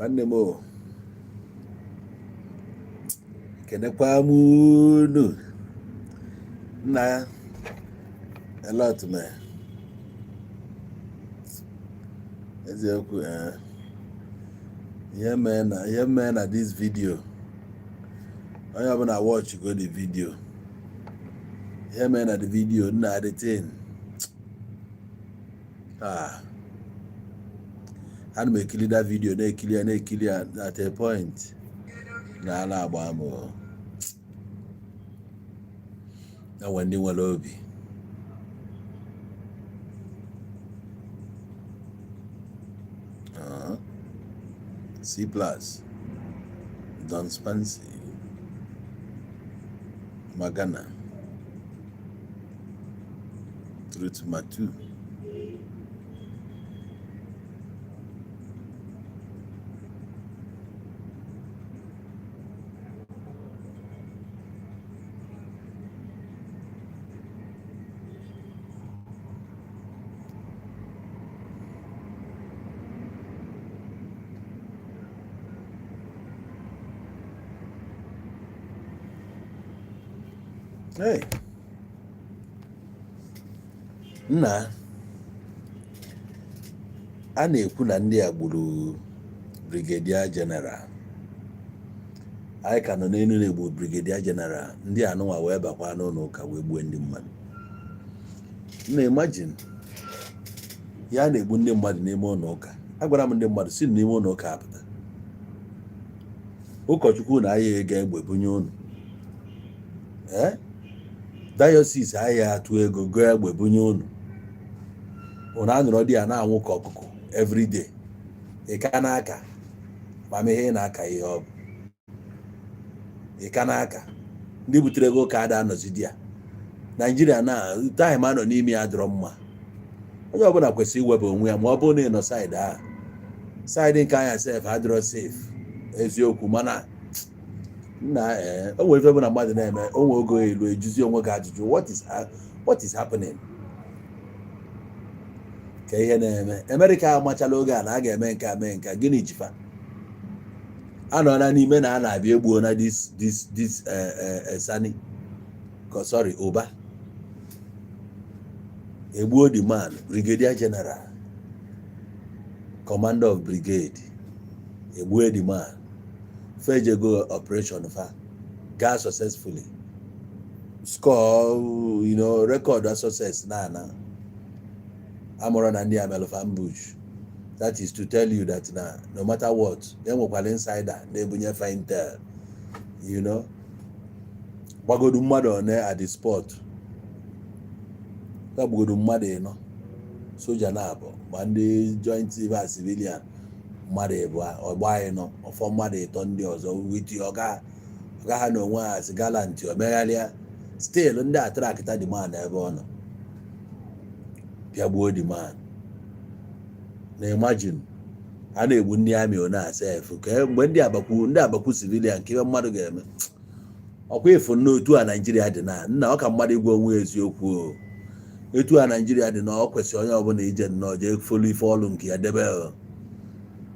Nwanne m o, kenekwa m unu nna a lot mee eziokwu. Ihe mee na this video, onye ọbụla watch go the video, ihe mee na the video nna, the thing, ah, ana m ekiri that video, na-ekiri ya, na-ekiri ya, at a point na a na-agba m o. Enwe ndị nwere obi. C plus Don Spancy Magana Truth Matu. Hey. Nna, a na-ekwu na ndị a gburu Brigadier General. Anyị ka nọ n'elu na-egbu Brigadier General, ndị anụnwa wee bakwa n'ụlọ ụka wee gbuo ndị mmadụ. Nna, imagine ya na-egbu ndị mmadụ n'ime ụlọ ụka. Agwara m ndị mmadụ si n'ime ụlọ ụka apụta. Ụkọchukwu na ahịa ego egbe bunye unu, ee, diocese ahịa atụ ego goo egbe bunye unu. Unu anọrọ di ya na-anwụ ka ọkụkọ everyday. Ị ka na-aka amamihe ị na-aka, ihe ọ bụ ị ka na-aka. Ndị butere ego ụka ada anọzi di ya. Naijiria na time anọ n'ime ya dọrọ mma. Onye ọbụla kwesịrị iweba onwe ya, ma ọ bụrụ na ị nọ side ahụ, side nke anya sef adịrọ safe eziokwu. Mana nna, ee, o nwere ife bụ na mmadụ na-eme onwe oge elu ejuzi onwe gị ajụjụ, what is happening? Ka ihe na-eme Amerịka amachala oge a na a ga-eme nke a, mee nke a. Gịnị jifa anọla n'ime na a na-abịa egbuo na this Sani, sorry, Uba, egbuo the man, Brigadier General, commander of brigade, egbuo the man. Fejego operation fa gaa successfully, score record a success na ana amụrụ na ndị amelụfa ambush. That is to tell you that na no matter what, enwekwara insider na-ebunye fa intel, gbagodu mmadụ one at the spot, gbagbogodu mmadụ ịnọ, soja na-abụ ma ndị joint civil, civilian mmadụ ịbụọ, ọgba ịnọ, ọfọ mmadụ ịtọ ndị ọzọ witi ọga ọga ha na onwe ha si gallant omegharịa. Still ndị atrakta the man ebe ọ nọ, bịagbuo the man. Na imagine a na-egbu ndị amị one asef ka mgbe ndị agbakwu, ndị agbakwu civilian, ka ihe mmadụ ga-eme ọkwa ịfụ n'otu a Naijiria dị na nna ọ ka mmadụ ịgwa onwe ya eziokwu o. Etu a Naijiria dị na ọ kwesịrị onye ọbụla ije nnọọ jee folu ife ọlụ nke ya debe o.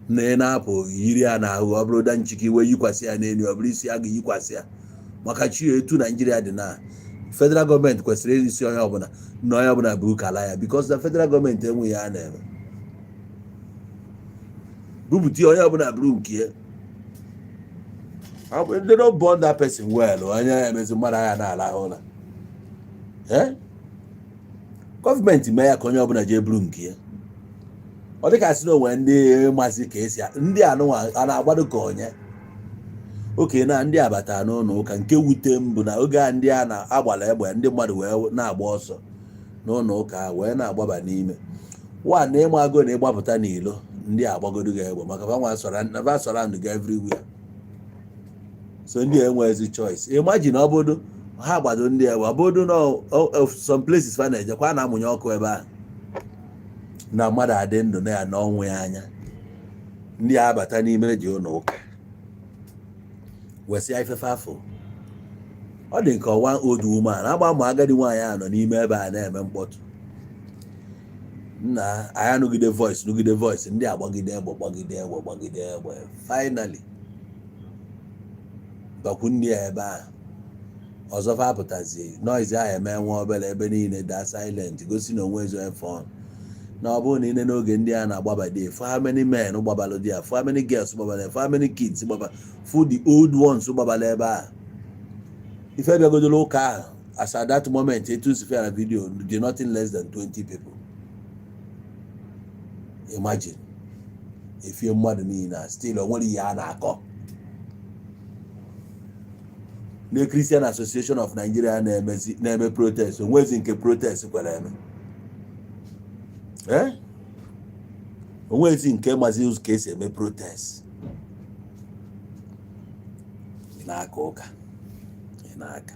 Na ị na-apụ yiri ya n'ahụ, ọ bụrụ da nchike iwe yikwasị ya n'elu, ọ bụrụ isi agụ yikwasị ya maka chi. Etu Naijiria dị na federal gọọmenti kwesịrị isi onye ọbụla na onye ọbụla bụ kala ya, because na federal gọọmenti enweghị ya na-eme bupụta onye ọbụla bụrụ nke ya. They don't born that person well. Onye ya emezi mmadụ agha na-alahụ ụla. Gọọmenti mee ya ka onye ọbụla jee buru nke ya. Ọ dịka sị na onwe ndị masị ka esi ndị anụnwa a na-agbado ka onye oke na ndị abata n'ụlọ ụka. Nke wute m bụ na oge a ndị a na-agbara egbe, ndị mmadụ wee na-agba ọsọ n'ụlọ ụka ahụ wee na-agbaba n'ime wa na ịma agụ na ịgbapụta n'ilo, ndị a agbagodo gị egbe maka fa surround gị everywhere. So ndị a enweghịzi choice. Imagine ọ bụdo ha gbado ndị egbe, ọ bụdo na some places fa na-ejekwa na-amụnye ọkụ ebe ahụ na mmadụ adị ndụ na ya na ọnwụ ya anya. Ndị a abata n'ime ji ụlọ ụka wesịa ifefe afọ. Ọ dị nke ọwa old woman agba ma agadi nwaanyị a nọ n'ime ebe a na-eme mkpọtụ. Nna anyị anụgide voice, nụgide voice, ndị agbagide egbe, gbagide egbe, gbagide egbe. Finally bakwu ndị a ebe ahụ ọzọ, fa apụtazie. Noise ahụ eme nwa obere, ebe niile daa silent, gosi na onwe ezo fọn na ọ bụrụ na ị n'oge ndị a na-agbaba dị. For how many men gbabalụ dị ya? For how many girls gbabala? For how many kids gbaba? For the old ones gbabala ebe a, ife bịagodoro ụka ahụ as at that moment, etu si na video dị, nothing less than 20 people. Imagine, efie mmadụ niile a, still o nwere ihe a na-akọ. Ndị Christian Association of Nigeria na-emezi, na-eme protest, onwezi nke protest kwere eme. Ee, onwezi nke mazi ụzọ ka esi eme protest. Ị na-aka ụka, ị na-aka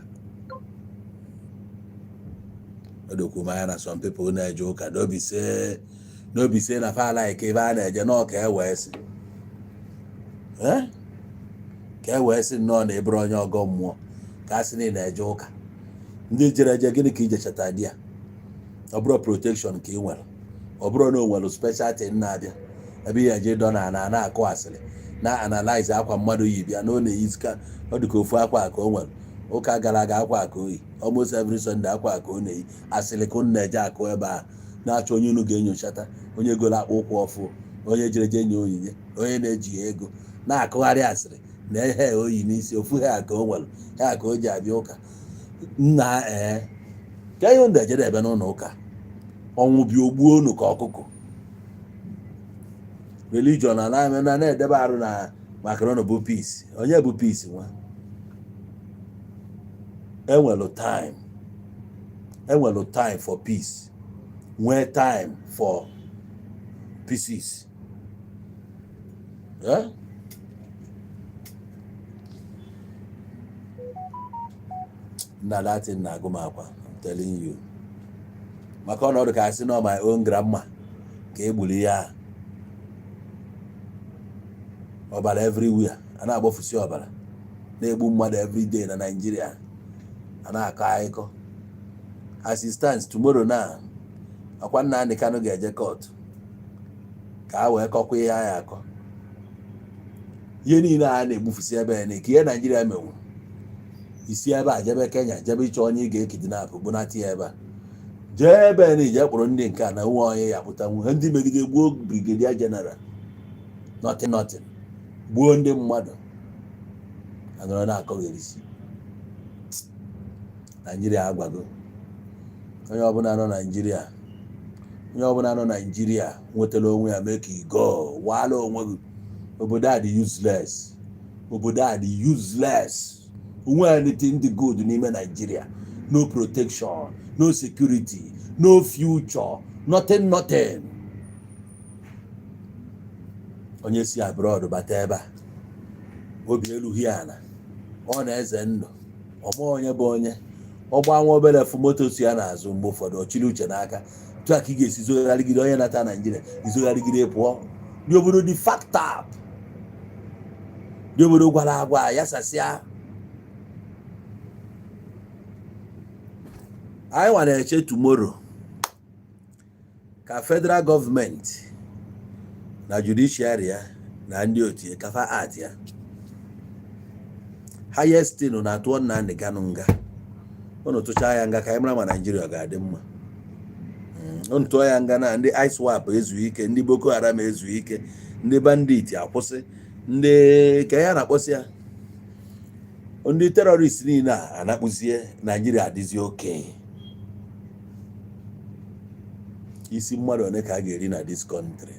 odokwu m anya na some people na-eje ụka n'obi se na fa like ebe a na-eje nọọ ka e wee sị, ee, ka e wee sị nnọọ na ebere onye ọgọ mmụọ, ka a sị na ị na-eje ụka. Ndị jere eje, gịnị ka ije cheta di ya? Ọ bụrụ protection ka ị nwere, ọ bụrụ na o nwere special thing na-abịa ebe ihe eje dọ na na na-akụ asịrị, na analyze akwa mmadụ yi bịa na ọ na-eyizika, ọ dị ka ofu akwa ka o nwere ụka gara aga, akwa ka oyi almost every Sunday, akwa ka ọ na-eyi. Asịrị ka unu na-eje akụ ebe a, na-achọ onye unu ga-enyochata, onye goro akpụ ụkwụ ọfụ, onye jere je nye onyinye, onye na-eji ego na-akụgharị asịrị na ihe oyi n'isi ofu ha ka o nwere ha ka o ji abịa ụka. Nna, ee, ka ihe unu ejede ebe n'ụlọ ụka, ọnwụ bi ogbuo unu ka ọkụkọ. Religion na na na-edebe arụ na maka na bụ peace. Onye bụ peace nwa? Enwelu time, enwelu time for peace, nwee time for pieces. Eh? Na that thing na-agụ m akwa, I'm telling you, maka ọnọdụ ka asị nọ my own grandma ka e gburu ya. Ọbara everywhere, a na-agbafusi ọbara, na-egbu mmadụ everyday na Nigeria, a na-akọ akụkọ. As it stands tomorrow na akwa Nnamdi Kanu ga-eje court ka a wee kọkwa ihe anyị akọ. Ihe niile a na-egbufusi ebe ya na ihe Naijiria menwu isi ebe a jebe Kenya, jebe ịchọ onye ị ga-ekidnap, bunata ya ebe a, jee ebe na ije kpụrụ ndị nke a na nwe onye ya pụta nwu ndị megide gbuo brigadier general, nothing, nothing, gbuo ndị mmadụ, anọrọ na-akọgherisi. Naijiria agwago onye ọbụla nọ Naijiria, onye ọbụla nọ Naijiria nwetara onwe ya, mee ka igo waala onwe gị. Obodo a dị useless, obodo a dị useless. Onwe anything dị good n'ime Naijiria? No protection, no security, no future, nothing, nothing. Onye si abroad bata ebe a, obi elughị ala, ọ na-eze ndụ ọma. Onye bụ onye ọgba nwa obere fụ moto si ya n'azụ, mgbe ụfọdụ ọ chịrị uche n'aka tụ a ka ị ga-esi zogharịgide onye nata Naijiria, izogharịgide pụọ. Ndị obodo dị fucked up, ndị obodo gwara agwa ya sasịa. Anyị nwa na-eche tomorrow ka federal gọọmenti na judiciary ya na ndị otu ya kafa art ya highest thing na atụọ Nnamdi Kanu nga. Unu tụchaa ya nga ka anyị mara ma Naijiria ọ ga-adị mma. Unu tụọ ya nga na ndị ISWAP ezu ike, ndị Boko Haram ezu ike, ndị bandit akwụsị, ndị ka ya na-akpọsị ya, ndị terrorist niile a anakpụzie, Naijiria adịzi oke. Isi mmadụ one ka a ga-eri na this country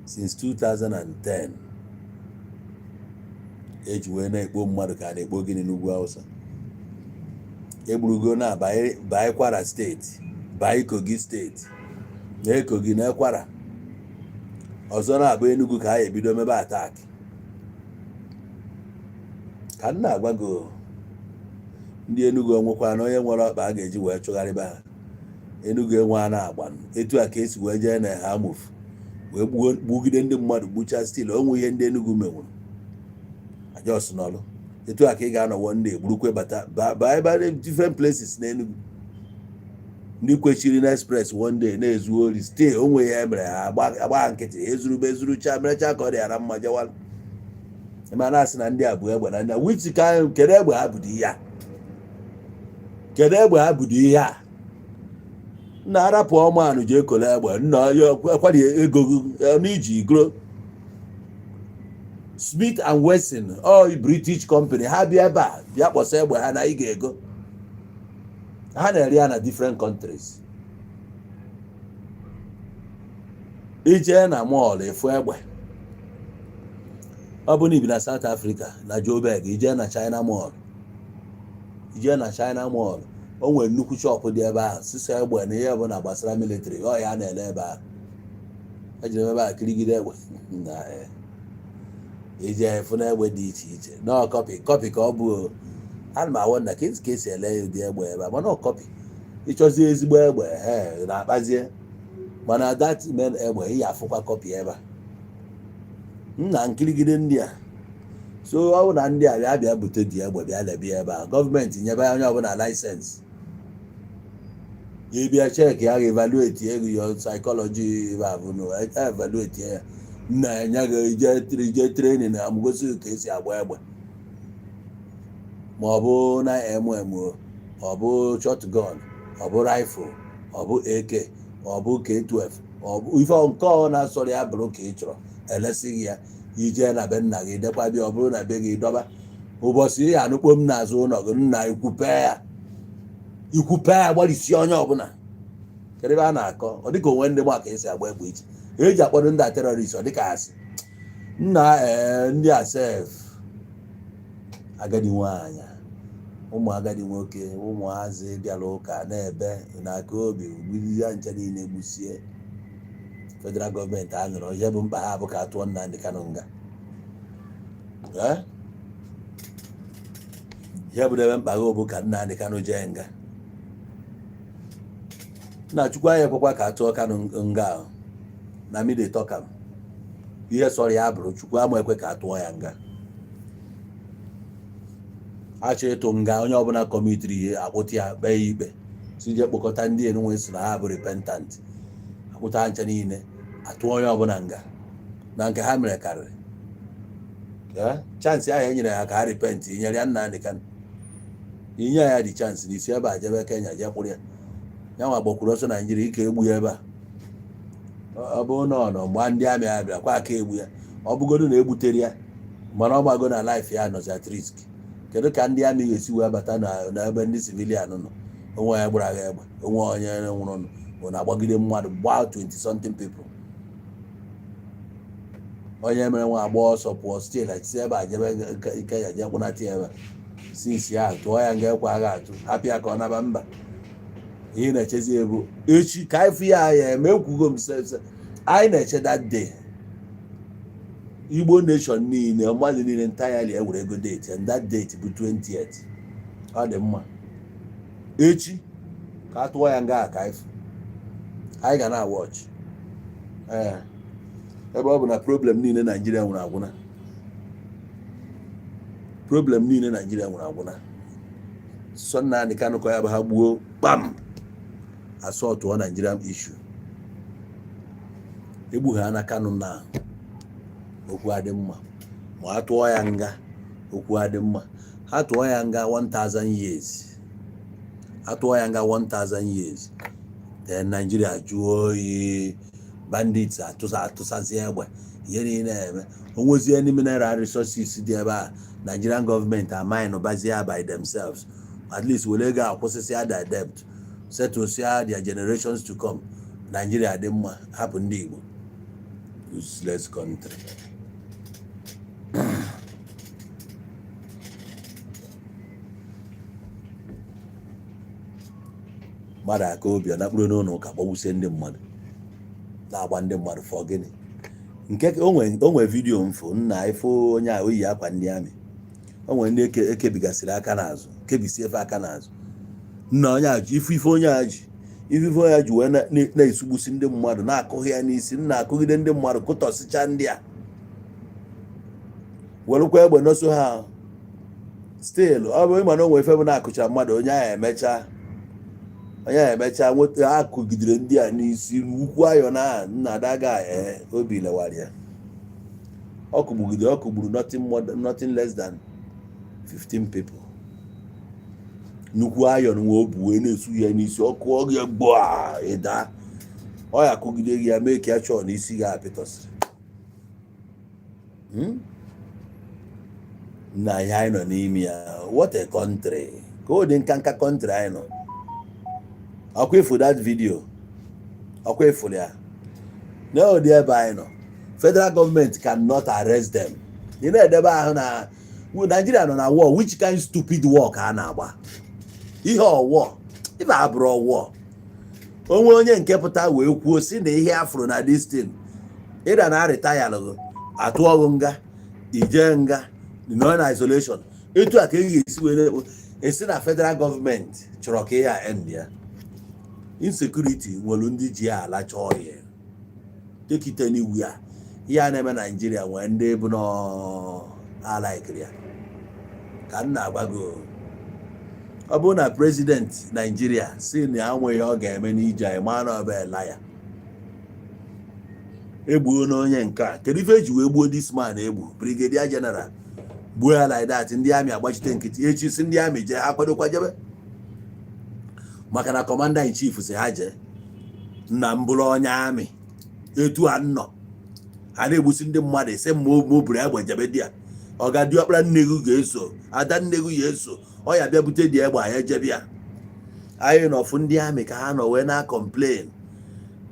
since 2010 eji wee na-ekpo mmadụ ka a na-ekpo gịnị n'ugwu Hausa? Egburugo na bai Kwara Steeti, bai Kogi Steeti, na Kogi na Kwara ọzọ na-abụ Enugu ka a ebido mebe attack. Ka m na-agwa gị, ndị Enugu onwekwa na onye nwere ọkpa a ga-eji wee chụgharịba ha. Enugu enwe a na-agba etu a ka esi wee jee na ha mofu wee gbugide ndị mmadụ, gbuchaa. Still onwe ihe ndị Enugu menwuru ajọs n'ọlụ. Etu a ka ị ga-anọwọ ndị egburukwe bata baa ebe different places na Enugu. Ndị kwechiri na express one day na-ezu ori, still onwe ya emere ha agba nkịtị, ezurube ezurucha merecha ka ọ dị ara mma jewala. Ma na-asị na ndị a bụ egbe na ndị a which ka kedu egbe ha budo ihe a? Kedu egbe ha budo ihe a? Nna, arapụ ọmanụ ji ekole egbe. Nna ya kwari ego gị n'iji gro Smith and Wesson, ọ British company. Ha bịa ebe a, bịa kpọsa egbe ha na ị ga-ego. Ha na-ere ya na different countries. Ijee na mall efu egbe. Ọ bụ na ibi na South Africa, na Joburg, ijee na China Mall, ijee na China Mall, o nwere nnukwu shop dị ebe ahụ, sisa egbe na ihe ọbụla gbasara military. Ọ ya na-ele ebe ahụ. Ejiri m ebe a kirigide egbe na ije efu na egbe dị iche iche na copy copy ka ọ bụ o. Ana m awọ na ka esi ele ya ụdị egbe ebe a, mana ọ copy. Ịchọzie ezigbo egbe, he na-akpazie, mana that main egbe ị ya afụkwa copy ebe a. Nna, nkirigide ndị a. So ọ bụ na ndị a bịa bịa bute dị egbe, bịa lebie ebe a, gọọmenti nyebe onye ọbụla license. Ịbịa check ya, ga evaluate ego, your psychology ebe a bụ na evaluate ya. Nna, enye gị ije training na amụgosi ka esi agba egbe, ma ọ bụ na mm, ọ bụ shotgun, ọ bụ rifle, ọ bụ AK, ọ bụ K12, ọ bụ ife nke ọ na-asọrọ ya bụrụ ka ị chọrọ, elesighị ya. Ije na be nna gị dekwa bịa, ọ bụrụ na be gị dọba, ụbọchị ị anụkpo m n'azụ ụlọ gị. Nna, ikwupe ya, ikwupe ya, gbalịsie onye ọbụla. Kedu ebe a na-akọ? Ọ dịka onwe ndị ma ka esi agba egbe iche eji akpọrọ ndị a terrorist. Ọ dịka asị nna, ee, ndị a sef, agadi nwaanyị, ụmụ agadi nwoke, ụmụazị bịara ụka na-ebe na-aka obi gburu ya nche niile, gbusie. Federal gọọmenti a nụrụ ihe bụ mkpa ha bụ ka a tụọ Nnamdi Kanu nga. Ee? Ihe bụ ebe mkpa ha bụ ka Nnamdi Kanu jee nga. Nna, Chukwu anyị ekwekwa ka a tụọ Kanu nga ahụ. Na me dey talk am. Ihe sọrọ ya bụrụ, Chukwu ama ekwe ka a tụọ ya nga. Achọ ịtụ nga onye ọbụla commitiri ihe, akpụta ya, kpee ya ikpe, si jee kpọkọta ndị enunwe si na ha bụ repentant, akpụta ha ncha niile, atụọ onye ọbụla nga na nke ha mere karịrị. Chance ahụ e nyere ha ka ha repent, nyere ya Nnamdi Kanu, inye ya dị chance n'isi ebe a jebe Kenya, jee kpụrụ ya. Ya nwa gbakwuru ọsọ Naijiria, ike egbu ya ebe a. Ọ bụrụ na ọ nọ mgbe ndị amị a bịara kwa aka egbu ya, ọ bụgodo na egbutere ya, mana ọ gbago na life ya nọzi at risk. Kedu ka ndị amị ga-esi wee bata n'ebe ndị civilian nọ? Onwe onye gbara agha egbe, onwe onye nwụrụ bụ na agbagide mmadụ gbaa 20 something people. Onye mere nwa agba ọsọ pụọ, still si ebe a jebe Kenya, jee kpụnata ya ebe a, since ya tụọ ya nga ekwe agha atụ, hapụ ya ka ọ naba mba. Ihe na-echezi ebu echi ka anyị fụ ya ya eme. Ekwugo m sese anyị na-eche that day. Igbo nation niile, mmadụ niile entirely ewere ego date, and that date bụ 20th. Ọ dị mma, echi ka a tụọ ya nga ka anyị fụ. Anyị ga na-watch. Ee, ebe ọ bụ na problem niile Naijiria nwere agwụna, problem niile Naijiria nwere agwụna. Sọ Nnamdi Kanu ka ya bụ ha gbuo kpam, asọtụọ Nigerian issue. Egbu ha na Kanu na okwu adị mma, ma a tụọ ya nga, okwu adị mma. Ha tụọ ya nga 1000 years, a tụọ ya nga 1000 years, then Nigeria jụọ oyi, bandits atụsa atụsazi egbe, ihe niile eme. Onwezie any mineral resources dị ebe a, Nigerian gọọmenti amine bazie by themselves, at least were ego akwụsịsịa their debt, settlesịa their generations to come. Nigeria dị mma. Hapụ ndị Igbo, useless country. Mmadụ aka obi ọ nakpụrụ n'ụlọ ụka, gbagbusie ndị mmadụ, na-agba ndị mmadụ fọ gịnị? Nke o nwee video mfụ, nna, ifo onye a oyi akwa ndị amị, o nwere ndị ekebigasịrị aka n'azụ, kebisie efe aka n'azụ. Nna, onye a ji ife ife, onye a ji ife ife, onye a ji wee na-esugbusi ndị mmadụ, na-akụghị ya n'isi. Nna, akụgide ndị mmadụ, kụtọsịcha ndị a, werụkwa egbe n'oso ha. Still ọ bụ ịma na o nwere ife bụ na-akụcha mmadụ, onye ahụ emechaa Onye a emechaa nweta ha kụgidere ndị a n'isi ukwu ayọ na nna daga. Ee, obi lewara ya. Ọ kụgbugide, ọ kụgburu nothing more, nothing less than 15 people. Nnukwu ayọn nwe obu wee na-esu ya n'isi. Ọkụ ọ ya gbaa, ịda ọ ya kụgide gị ya, mee ka ya chọọ na isi gị apịtọsịrị. Na ihe anyị nọ n'ime ya, what a country! Ka ọ dị nka nka country anyị nọ. Ọkwa ifu that video, ọkwa ifuru ya na ụdị ebe anyị nọ. Federal government cannot arrest them. Ị na-edebe ahụ na Nigeria nọ na war. Which kind stupid war ka a na-agba? Ihe ọwọ ife abụrụ ọwọ onwe onye nke pụta wee kwuo si na ihe afụrụ na this thing ịda na retire lụgụ, atụọ gị nga, ije nga, nọ na isolation. Etu a ka e ga-esi wee esi na federal gọọmenti chọrọ ka ihe a end ya. Insecurity nwere ndị ji ya alacha ọhịa. Take it anywhere, ihe a na-eme Naijiria nwere ndị bụ n'alaikiri ya. Ka m na-agwa gị, ọ bụrụ na president Naijiria si na ya nwe ihe ọ ga-eme n'ije anyị, maa na ọ bụ ya egbuo na onye nke a. Kedu ife eji wee gbuo this man? Egbu brigadier general, gbuo ya like that. Ndị army agbachite nkịtị. Echi si ndị army jee, ha kwadokwa jebe, maka na commander in chief si ha jee. Nna m bụrụ onye army etu a nnọ, a na-egbusi ndị mmadụ, isi mma o buru egbe jebe di ya. Ọ ga diọkpara nne gị ga-eso, ada nne gị ya eso, ọ ya bịa bute dị egbe, anyị ejebe ya. Anyị nọfụ ndị army ka ha nọ wee na complain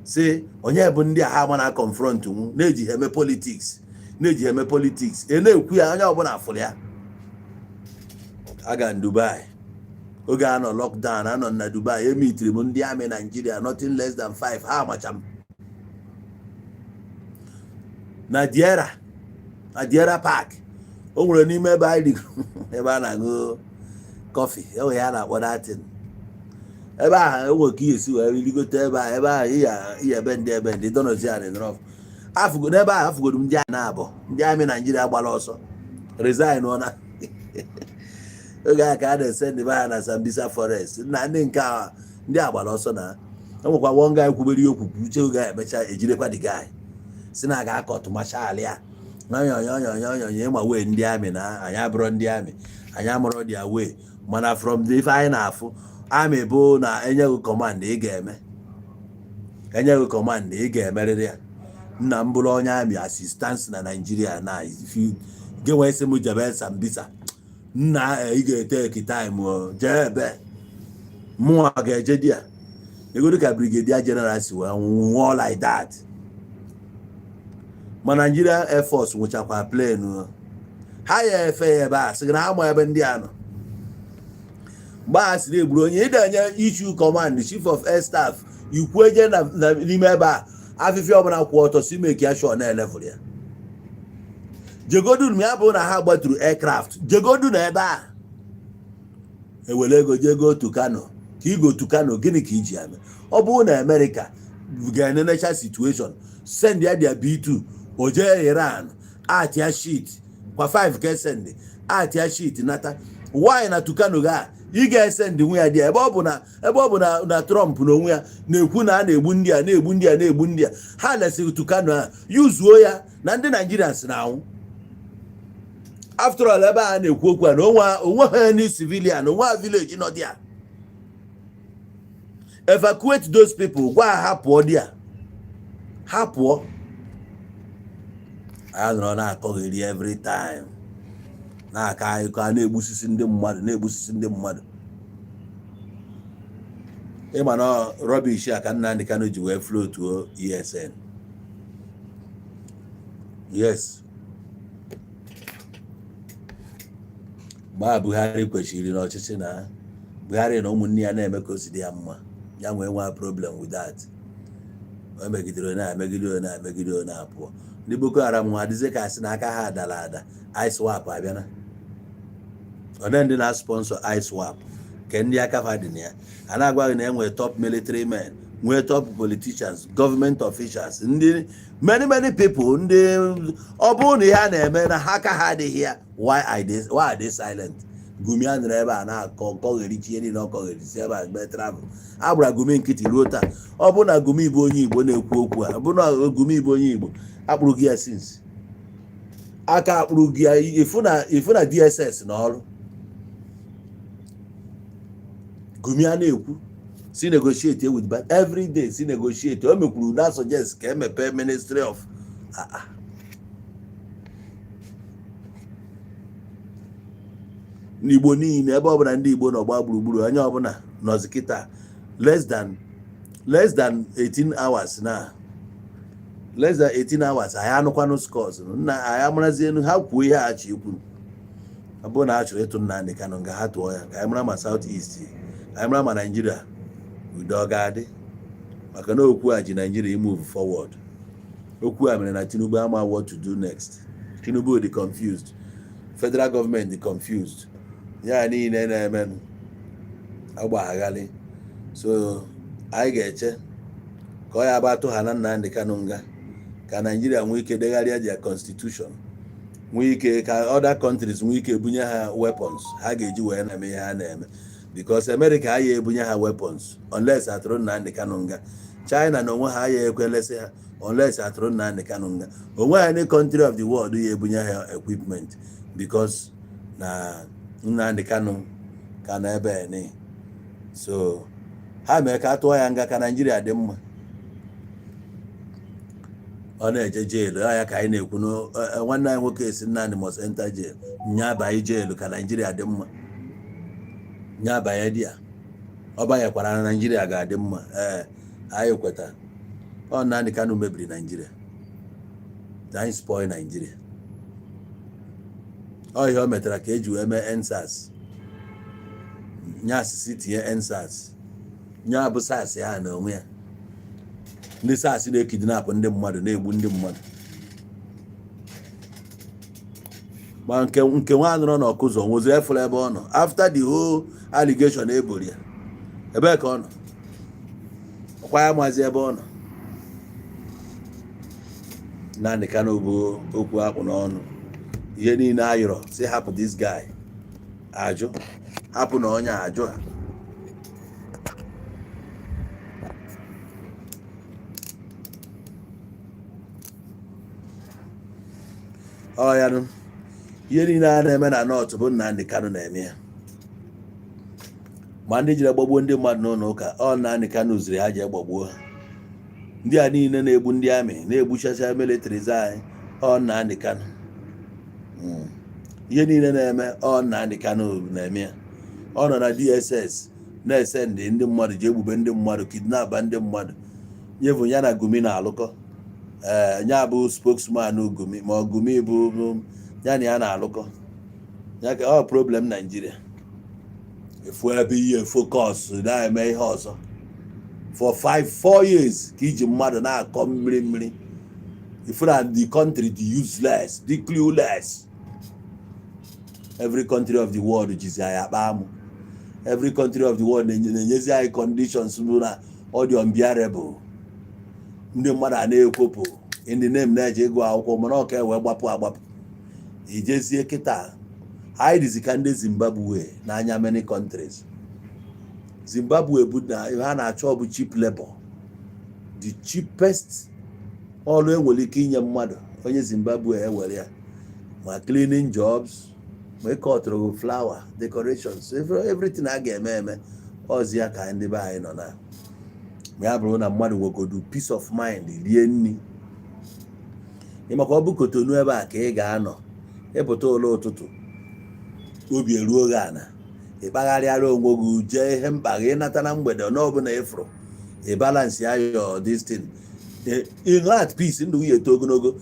si onye bụ ndị a ha ma na confront nwu na-eji ha eme politics, na-eji ha eme politics. E na-ekwu ya, onye ọbụla fụrụ ya. Aga m Dubai oge a nọ lockdown. Anọ na Dubai, emitiri m ndị army Nigeria, nothing less than five. Ha amacha m na Deira, na Deira Park. O nwere n'ime ebe anyị rigoro, ebe a na-aṅụ coffee, enwe ya na-akpọ datin ebe ahụ. Enwe ka ihe esi wee rigote ebe ahụ, ebe ahụ iya ebe ndị donozi ya nọrọ afụgo n'ebe ahụ. Afụgodo m ndị a na-abụ ndị army Naijiria gbara ọsọ, resign ọ na oge a ka a na-ese ndị be ha na Sambisa Forest na ndị nke a, ndị a gbara ọsọ. Na enwekwa one guy kwubere ihe okwu uche oge a, emecha ejidekwa the guy, si na aga akọtụ martial ya nyonyonyonyonyonyo. Ma wee ndị army na anyị abụrọ ndị army, anyị amụrọ dia wee. Mana from the ife anyị na-afụ, army bụ na enyeghị command, ị ga-eme. Enyeghị command, ị ga-emerịrị ya. Nna m bụrụ onye army assistance na Naijiria na if you gị nwee sị m jebe Sambisa, nna, ị ga-eteki time o jee ebe mụnwa ga-eje di ya. Egodu ka brigadier general si wee nwụọ like that? Ma Nigeria Air Force nwụchakwa plane o. Ha ya efe ya ebe a sị na ha ma ebe ndị a nọ mgbe a sịrị egburu onye ị na-enye issue command, chief of air staff ikwu eje n'ime ebe a, afịfịa ọbụla kwụ ọtọ si make ya sure na elevụrụ ya. Jegodu ya bụ na ha gbaturu aircraft, jegodu na ebe a ewere ego jego Tucano ka igo Tucano. Gịnị ka iji eme? Ọ bụrụ na Amerịka ga-enenecha situation, send ya dia B2, o jee Iran atia shit kwa 5 ka esend atia shit nata. Why na Tucano ga ị ga-esend nwe ya dị ebe ọ bụ na ebe ọ bụ na Trump na onwe ya na-ekwu na a na-egbu ndị a, na-egbu ndị a, na-egbu ndị a. Ha lesịrị Tucano a, yuzuo ya na ndị Naijiria si na anwụ. After all, ebe a na-ekwu okwu a na onwe ha any civilian, onwe ha village nọ there. Evacuate those people, gwa ha ha pụọ there, ha pụọ. A nọrọ na-akọgheri every time, na-akọ akụkọ a na-egbusisi ndị mmadụ, na-egbusisi ndị mmadụ. Ịma na rubbish a ka Nnamdi Kanu ji wee floatuo ESN. Yes, mgbe a Buhari kwesịrị n'ọchịchị na Buhari na ụmụnne ya na-eme ka o si dị ya mma, ya nwee nwa problem with that. O megidere na emegide na emegide na apụọ. Ndị Boko Haram nwa adịzie ka asị na aka ha dara ada. ISWAP abịana one ndị na-sponsor ISWAP ke ndị aka fa dị na ya. A na-agwa gị na enwere top military men, nwee top politicians, government officials, ndị many many people. Ndị ọ bụrụ na ihe a na-eme na ha aka ha adịghị ya, why are they silent? Gumi a nọrọ ebe a na-akọ kọgherichi ihe niile ọ kọgherisi ebe a mgbe travel a gbara Gumi nkịtị ruo taa. Ọ bụrụ na Gumi bụ onye Igbo na-ekwu okwu a, ọ bụrụ na Gumi bụ onye Igbo, akpụrụ gị ya since aka akpụrụ gị ya, ịfụ na DSS na ọrụ Gumi a na-ekwu si negotiate with bank every day, si negotiate. O mekwuru na suggest ka emepe ministry of n'Igbo niile, ebe ọbụla ndị Igbo nọ gbaa gburugburu, onye ọbụla nọzi kịta less than 18 hours, na less than 18 hours anyị anụkwanụ scores nna anyị amarazienu ha kwuo ihe a chi ikwu. Ọ bụrụ na ha chọrọ ịtụ Nnamdi Kanu nga, ha tụọ ya ka anyị mara ma South East, anyị mara ma Naijiria udo ọ ga-adị, maka na okwu a ji Naijiria move forward. Okwu a mere na Tinubu ama what to do next. Tinubu dị confused, federal government dị confused, ya niile na-emenụ agbaghalị. So anyị ga-eche ka ọ ya bụ atụ ha na Nnamdi Kanu nga, ka Naijiria nwee ike degharịa their constitution, nwee ike ka other countries nwee ike bunye ha weapons ha ga-eji wee na-eme ihe ha na-eme, because America agaghị ebunye ha weapons unless atụrụ Nnamdi Kanu nga. China na onwe ha agaghị ekwelesị ha unless atụrụ Nnamdi Kanu nga. Onwe ha any country of the world ya ebunye ha equipment, because na Nnamdi Kanu ka na ebe ni. So ha mee ka atụọ ya nga ka Naijiria dị mma. Ọ na-eje jail ọ ya ka anyị na-ekwu na nwanne anyị nwoke si Nnamdi must enter jail, nya banye jail ka Naijiria dị mma. Nya banye di ya, ọ banyekwara na Naijiria ga-adị mma. Ee, anyị kweta ọ Nnamdi Kanu mebiri Naijiria na anyị spoil Naijiria. Ọ ihe o metara ka eji wee mee EndSARS, nya asịsị tinye EndSARS, nya bụ SARS ya na onwe ya. Ndị SARS na-ekidnapụ ndị mmadụ, na-egbu ndị mmadụ, ma nke nwa nọrọ n'ọkụzọ nwezi efere ebe ọ nọ after the whole allegation eboro ya. Ebee ka ọ nọ? Ọkwa ya mazi ebe ọ nọ. Nnamdi Kanu bụ okwu akpụ n'ọnụ. Ihe niile a yọrọ si hapụ this guy, ajụ, hapụ na onye ajụ ha. Ọ ya nụ, ihe niile a na-eme na North bụ Nnamdi Kanu na-eme ya. Ma ndị jiri gbagbuo ndị mmadụ n'ụlọ ụka, ọ Nnamdi Kanu ziri ha jee gbagbuo ha. Ndị a niile na-egbu ndị army, na-egbuchacha militaries anyị, ọ Nnamdi Kanu. Ihe niile na-eme, ọ Nnamdi Kanu na-eme ya. Ọ nọ na DSS na-ese ndị mmadụ ji egbube ndị mmadụ, kidnapa ndị mmadụ, nyevu ya na Gumi na-alụkọ. Ee, ya bụ spokesman Gumi, ma ọ Gumi bụ ya na ya na-alụkọ ya ka ọ problem Naijiria efu ebe ihe focus na-eme ihe ọzọ for 5 4 years ka iji mmadụ na-akọ mmiri mmiri ifu na the country dị useless, dị clueless. Every country of the world jizi anyị akpa amụ. Every country of the world na-enyezi anyị conditions bụ na ọ dị unbearable. Ndị mmadụ a na-ekwopụ in the name na-eje ịgụ akwụkwọ, mana ọ ka wee gbapụ agbapụ ijezie kịta. Anyị dịzi ka ndị Zimbabwe n'anya many countries. Zimbabwe bụ na ha na-achọ bụ cheap labor, the cheapest ọrụ enwere ike inye mmadụ, onye Zimbabwe ewere ya, ma cleaning jobs, ma ịkọtụrụ flower decorations, everything a ga-eme eme ọzi ya ka ndị be anyị nọ na ma ya bụrụ na mmadụ nwegodu peace of mind, rie nri. Ịmakwa ọ bụ Kotonu ebe a ka ị ga-anọ ịpụta ụlọ ụtụtụ, obi eruo gị ana, ịkpagharịara onwe gị jee ihe mkpa gị, ịnata na mgbede n'ọbụla ịfụrụ ị balance ya your this thing in at peace, ndụ gị eto ogologo.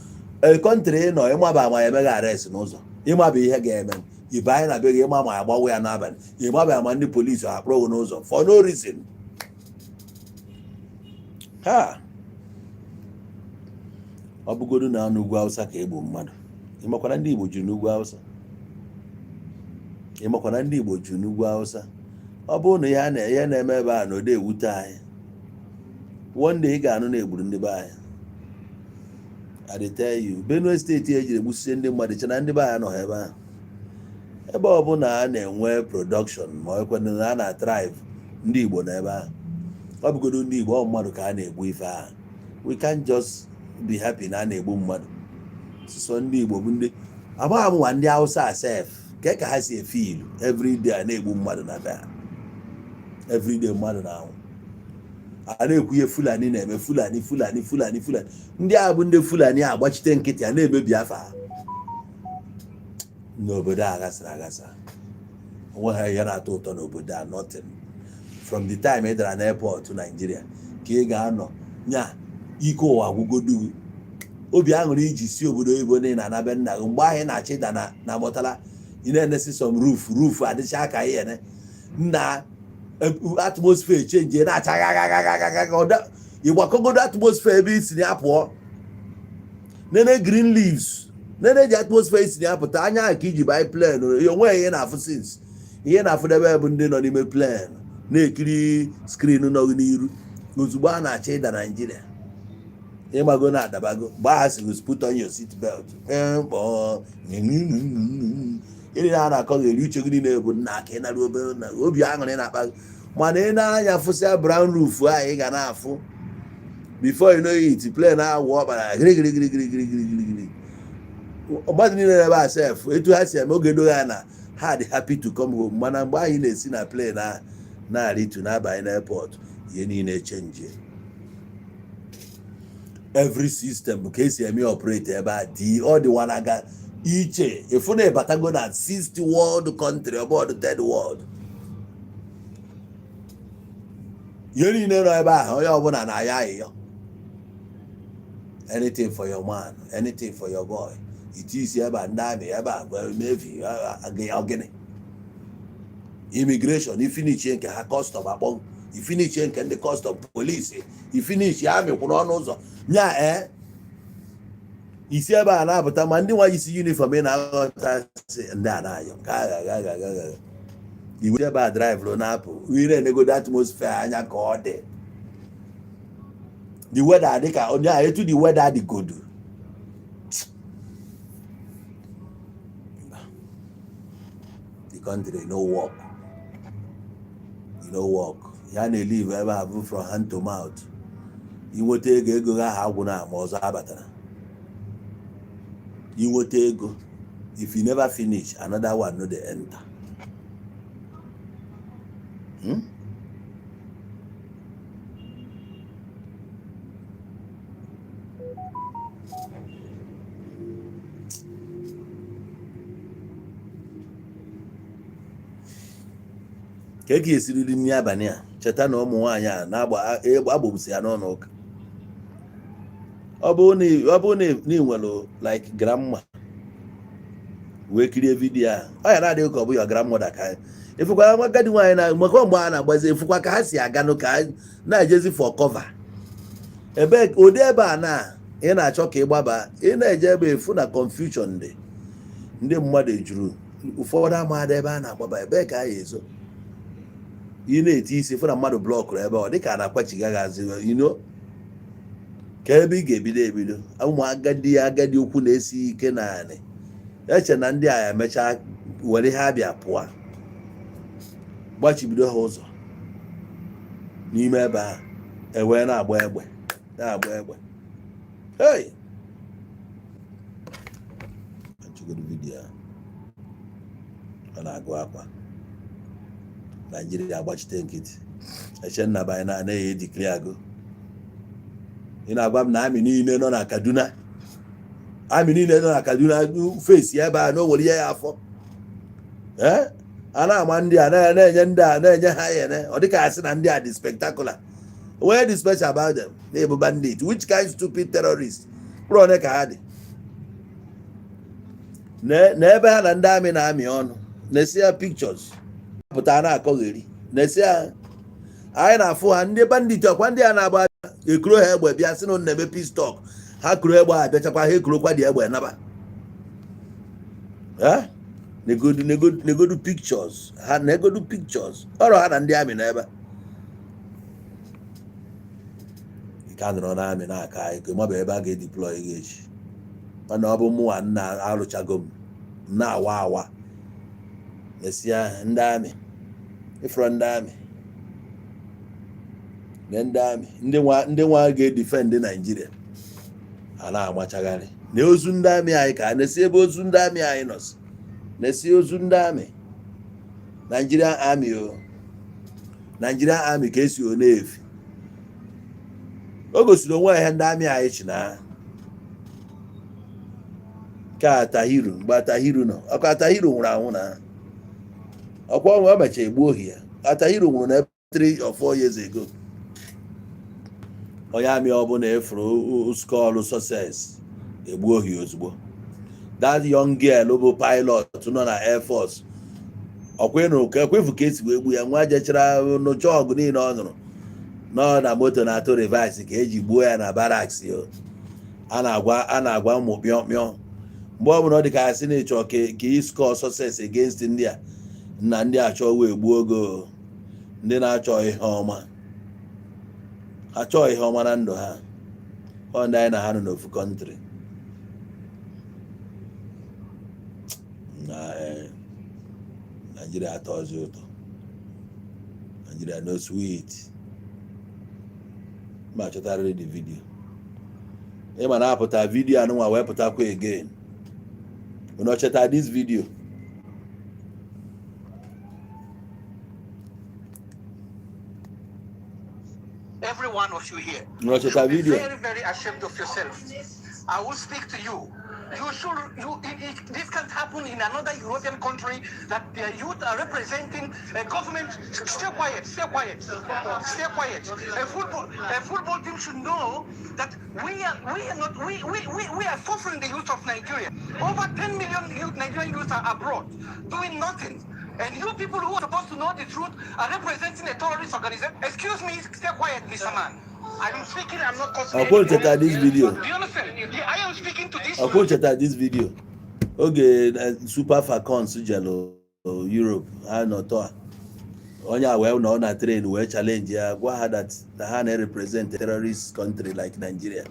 Country ị nọ, ịmaba ma eme gị arrest n'ụzọ, ịmaba ihe ga-eme ibe anyị na be gị, ịma ma agbawa ya n'abalị, ịmaba ma ndị polisi akpụrụ gị n'ụzọ for no reason. Ha ọ bụgodu na n'ugwu Awụsa ka egbu mmadụ, ịmakwana ndị Igbo juru n'ugwu Awụsa, ịmakwana ndị Igbo juru n'ugwu Awụsa. Ọ bụrụ na ihe na-eme ebe a na ode ewute anyị, one day ị ga-anụ na egburu ndị be anyị. I dey tell you, Benue Steeti ejiri egbusie ndị mmadụ, che na ndị be anyị nọ ebe ahụ. Ebe ọbụla a na-enwe production, ma ekwenụ na a na-thrive, ndị Igbo na ebe ahụ. Ọ bụgodo ndị Igbo, ọ mmadụ ka a na-egbu ife ahụ. We can't just be happy na a na-egbu mmadụ. Sọ ndị Igbo bụ ndị amaghị m nwa. Ndị Hausa sef, ke ka ha si efe ilu? Everyday a na-egbu mmadụ na be ha, everyday mmadụ na-anwụ. A na-ekwu ihe Fulani na-eme. Fulani, Fulani, Fulani, Fulani, ndị a bụ ndị Fulani agbachite nkịtị, a na-emebi afa ha n'obodo a. Ghasara aghasa, onwe ha ihe na-atọ ụtọ n'obodo a, nothing. From the time ị dara n'airport Nigeria ka ị ga-anọ nya ike ụwa gwụgodu gị. Obi aṅụrị iji si obodo oyibo na ị na-anabe nna gị, mgbe ahụ ị na-achọ ịda na Murtala, ị na-enesi some roof, roof adịcha ka ihe ene nna. Atmosphere change, na-acha gagagagagaga. Ịgbakọgodo atmosphere ebe isi na ya pụọ, nene green leaves, nene ji atmosphere isi na ya pụta anya ka iji bai plane. Onweghị ihe na-afụ since. Ihe na-afụdebe bụ ndị nọ n'ime plane na-ekiri screen nọ gị n'iru. Ozugbo a na-achọ ịda Naijiria, ịgbago na adabago. Mgbe aha siri "Put on your seat belt," kpọọ ịrị na a na-akọ ga-eri uche gị niile bụ nna ka ị nara obere na obi aṅụrị na-akpa gị. Mana ị na-anya fụsịa brown roof ahụ ị ga na-afụ, before you know it, plane awụ ọkpara gịrịgịrịgịrịgịrịgịrị. Mmadụ niile ebe a sef, etu ha si eme oge doghị ya na ha dị happy to come home. Mana mgbe anyị na-esi na plane a na-arịtu na-abanye n'airport, ihe niile change. Every system ka esi eme operate ebe a dị, ọ dịwanaga iche. Ịfụ na ịbatago na sixth world country, ọ bụ third world. Ihe niile nọ ebe ahụ, onye ọbụla na-aya ayịyọ, anything for your man, anything for your boy. Iti isi ebe a, ndị army ebe a, navy, ọgịnị, immigration. Ifinichie nke ha, custom akpọ. Ifinichie nke ndị custom, polisi. Ifinichi, army kwụrụ ọnụ ụzọ nya. Ee, isi ebe a na-apụta, ma ndị nwa isi uniform, ị na-aghọta sị ndị a na-ayọ ka agha agha agha agha. Iwe ebe a drive na-apụ, ị na-enegodo atmosphere anya ka ọ dị, the weather dị ka onye a, etu the weather dị godu. The country no work, no work. Ya na-elive ebe a bụ from hand to mouth. Inweta ego, ego ha agwụna, ma ọzọ abatara. Inweta ego, if you never finish, another one no dey enter. Hmm? Ka e esiriri nri abalị a, cheta na ụmụ nwaanyị a na-agba agbagbusi ya n'ụlọ ụka. Ọ bụrụ na ị nwere like grandma wee kirie video a, ọ ya na-adịghị ka ọ bụ ya grandmother ka efukwa agadi nwaanyị na maka mgbe a na-agbazi efukwa ka ha si aganụ, ka ha na-ejezi for cover. Ebe ụdị ebe a na ị na-achọ ka ị gbaba, ị na-eje ebe efu na confusion dị. Ndị mmadụ ejuru, ụfọdụ amaghị ebe a na-agbaba, ebe ka a ya ezo. Ị na-eti isi fụ na mmadụ blockụrụ ebe ọ dịka a na-akwachiga gị azụ ka ebe ị ga-ebido ebido. Ụmụ agadi agadi ukwu na-esi ike naanị eche na ndị a emechaa were ihe abịa pụọ, gbachibido ha ụzọ n'ime ebe ahụ, ewee na-agba egbe, na-agba egbe. Hey! Achọgodo video a, ọ na-agụ akwa. Naijiria agbachite nkịtị, eche nnaba anyị na-anaghị edeclare agụ. Ị na-agwa m na army niile nọ na Kaduna, army niile nọ na Kaduna fesi ebe a na o nwere ihe ya afọ. Ee, a na-ama ndị a na-enye ndị a na-enye ha yene. Ọ dịka asị na ndị a dị spectacular. Where dị special about them na-ebu bandit? Which kind stupid terrorist? Mkpụrụ one ka ha dị na ebe ha na ndị army na-amị ọnụ na-esi ya pictures pụta na-akọgheri na-esi ya. Anyị na-afụ ha, ndị bandit ọkwa ndị a na-agba ekuro ha egbe bịa sị na unu na-eme peace talk. Ha kuro egbe, ha bịachakwa, ha ekurokwa dị egbe naba. Eh? Negodu, negodu, negodu pictures ha, negodu pictures ọrụ ha na ndị army na ebe ike a nọrọ na army na-aka ego mabụ ebe a ga-edeploy gị echi. Mana ọ bụ mụnwa nna, arụchago m na-awa awa. Nesia ndị army, ịfụrụ ndị army na ndị army, ndị nwa ga-edefend Naijiria, a na-amachagharị na ozu ndị army anyị ka a na-esi ebe ozu ndị army anyị nọsi. Na-esi ozu ndị army, Nigerian Army o, Nigerian Army ka esi one efi. O gosiri onwe ya ihe ndị army anyị chi na ka Attahiru. Mgbe Attahiru nọ, ọkwa Attahiru nwụrụ anwụ na ọkwa ọnwa o mechara egbuo ohi ya. Attahiru nwụrụ na 3 or 4 years ago. Onye army ọbụla efuru score success, egbuo ohi ozugbo. That young girl bụ pilot nọ na air force, ọkwa ịnụrụ ka ekwefu ka esi wee gbu ya. Nwa jechara nụcha ọgụ niile ọ nụrụ nọ na moto na-atụ reverse ka eji gbuo ya na barracks. Yo, a na-agwa ụmụ pịọ pịọ, mgbe ọbụla ọ dị ka asị na ịchọ ka ị score success against ndị a na ndị achọ wee gbuo ogo ndị na-achọ ihe ọma, achọ ihe ọma na ndụ ha. Ọ ndị anyị na ha nọ n'ofu country na Naijiria atọzi ụtọ. Naijiria no sweet. Ma chọtarịrị the video ịma na-apụta video anụnwa wee pụtakwa again. Unu cheta this video? Every one of you here Unu cheta should be video? very, very ashamed of yourself. I will speak to you. You should, you, it, this can't happen in another European country that their youth are representing a government. Stay quiet, stay quiet, stay quiet. A football team should know that we are not, we are suffering, the youth of Nigeria. Over 10 million youth, Nigerian youth are abroad doing nothing. And you people who are supposed to know the truth are representing a terrorist organization. Excuse me, stay quiet, Mr. Man. I am speaking, I'm not causing Ọkwụ any cheta this video? Do you understand? Yeah, I am speaking to this. Ọkwụ cheta this video oge Super Falcons jelu Europe? Ha nọtọ a, onye a wee nọ na train wee challenge ya, gwa ha that na ha na-represent a terrorist country like Nigeria.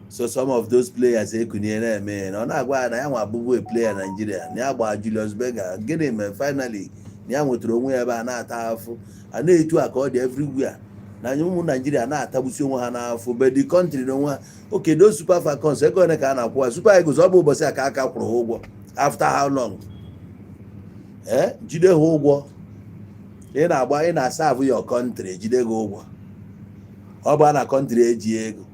So some of those players ekunye na-eme ya na ọ na-agwa ha na ya nwa abụbụ a player Nigeria, na ya gbaa Julius Berger. Gịnị mere finally na ya nwetara onwe ya ebe a na-ata afụ a na-etu a ka ọ dị everywhere na ụmụ Naijiria na-atagbusi onwe ha n'afọ, but the country na onwe ha. Okay, those Super Falcons, ego ole ka a na-akwụ ha? Super Eagles, ọ bụ ụbọchị a ka aka kwụrụ ha ụgwọ. After how long? Eh, jide ha ụgwọ. Ị na-agba, ị na-aserve your country, jide gị ụgwọ. Ọ bụ na country eji ego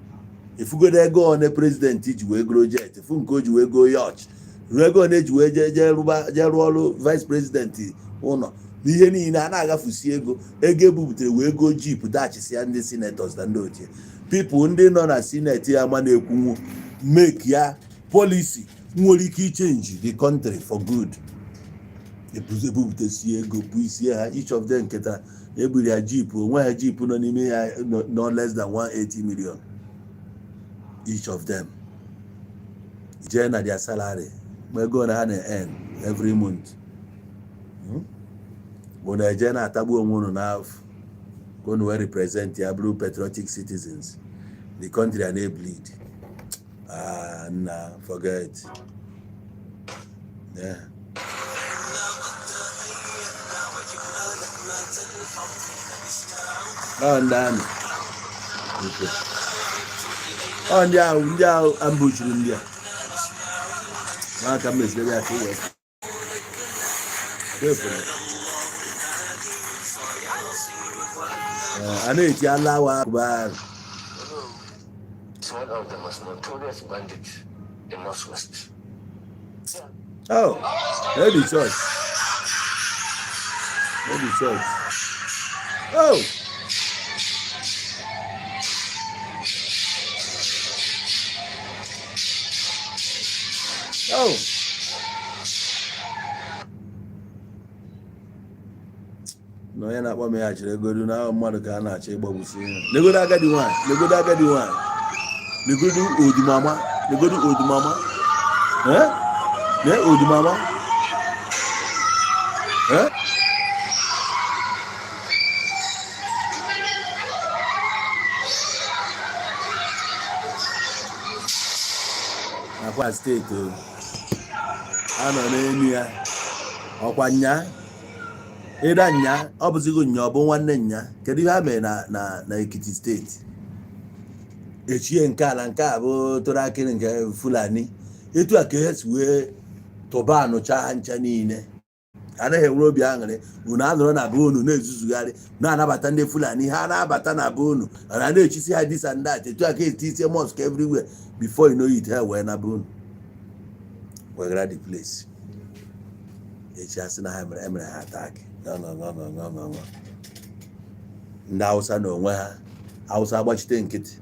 ifugodo ego one president ji wee goro jet fu nke o ji wee go yacht, ruo ego one eji wee jee jee rụba, jee rụọ ọrụ vice president ụlọ na ihe niile a na-agafusi ego. Ego ebubutere wee go jeep dachisia ndị senators na ndị ochie people ndị nọ na senate ya ma na-ekwunwu make ya policy nwere ike ichange the country for good. Ebupụtasi ego bụ isi ha, each of them nketa eburu ya jeep onwe ha, jeep nọ n'ime ya no less than 180 million each of them. Jee na their salary ma ego na ha na-earn every month bụ na eje na-atagbu onwe unu n'afọ ka unu wee represent ya, bụrụ patriotic citizens. The country a na-ebleed. Ah, nna, forget. Yeah. Ọ ndị army. Okay. Ọ ndị ahụ ambushiri ndị a n'aka m meziri ya ka i wee wepụrụ. A na-eti Allahu Akbar. It's one of the most notorious bandits in Northwest. Oh, where the church? Where the church? Oh! Oh! Na onye na-akpọ m ya chịrị egodu na ahụ mmadụ ka a na-achọ ịgbagbusi ihe. Legodo agadi nwaanyị, legodo agadi nwaanyị, legodo odumama, legodo odumama. Eh? Ne odumama? Eh? Akwa State o. A nọ n'elu ya. Ọkwa nya ịda nya, ọ bụzigo nya, ọ bụ nwanne nya. Kedu ihe ha mere na Ekiti Steeti echie nke a na nke a bụ tụrụ akịrị nke Fulani? Etu a ka esi wee tụba anụcha ha ncha niile. Anaghị enwere obi aṅụrị. Unu anọrọ na be unu na-ezuzugharị, na-anabata ndị Fulani, ha na-abata na be unu na na-echisi ha this and that. Etu a ka eti isie mosque everywhere. Before you know it, ha wee na be unu weghara the place. Echi asị na ha mere, emere ha attack. No, no, no, no, no, no, no. Ndị Hausa na onwe ha, Hausa agbachite nkịtị,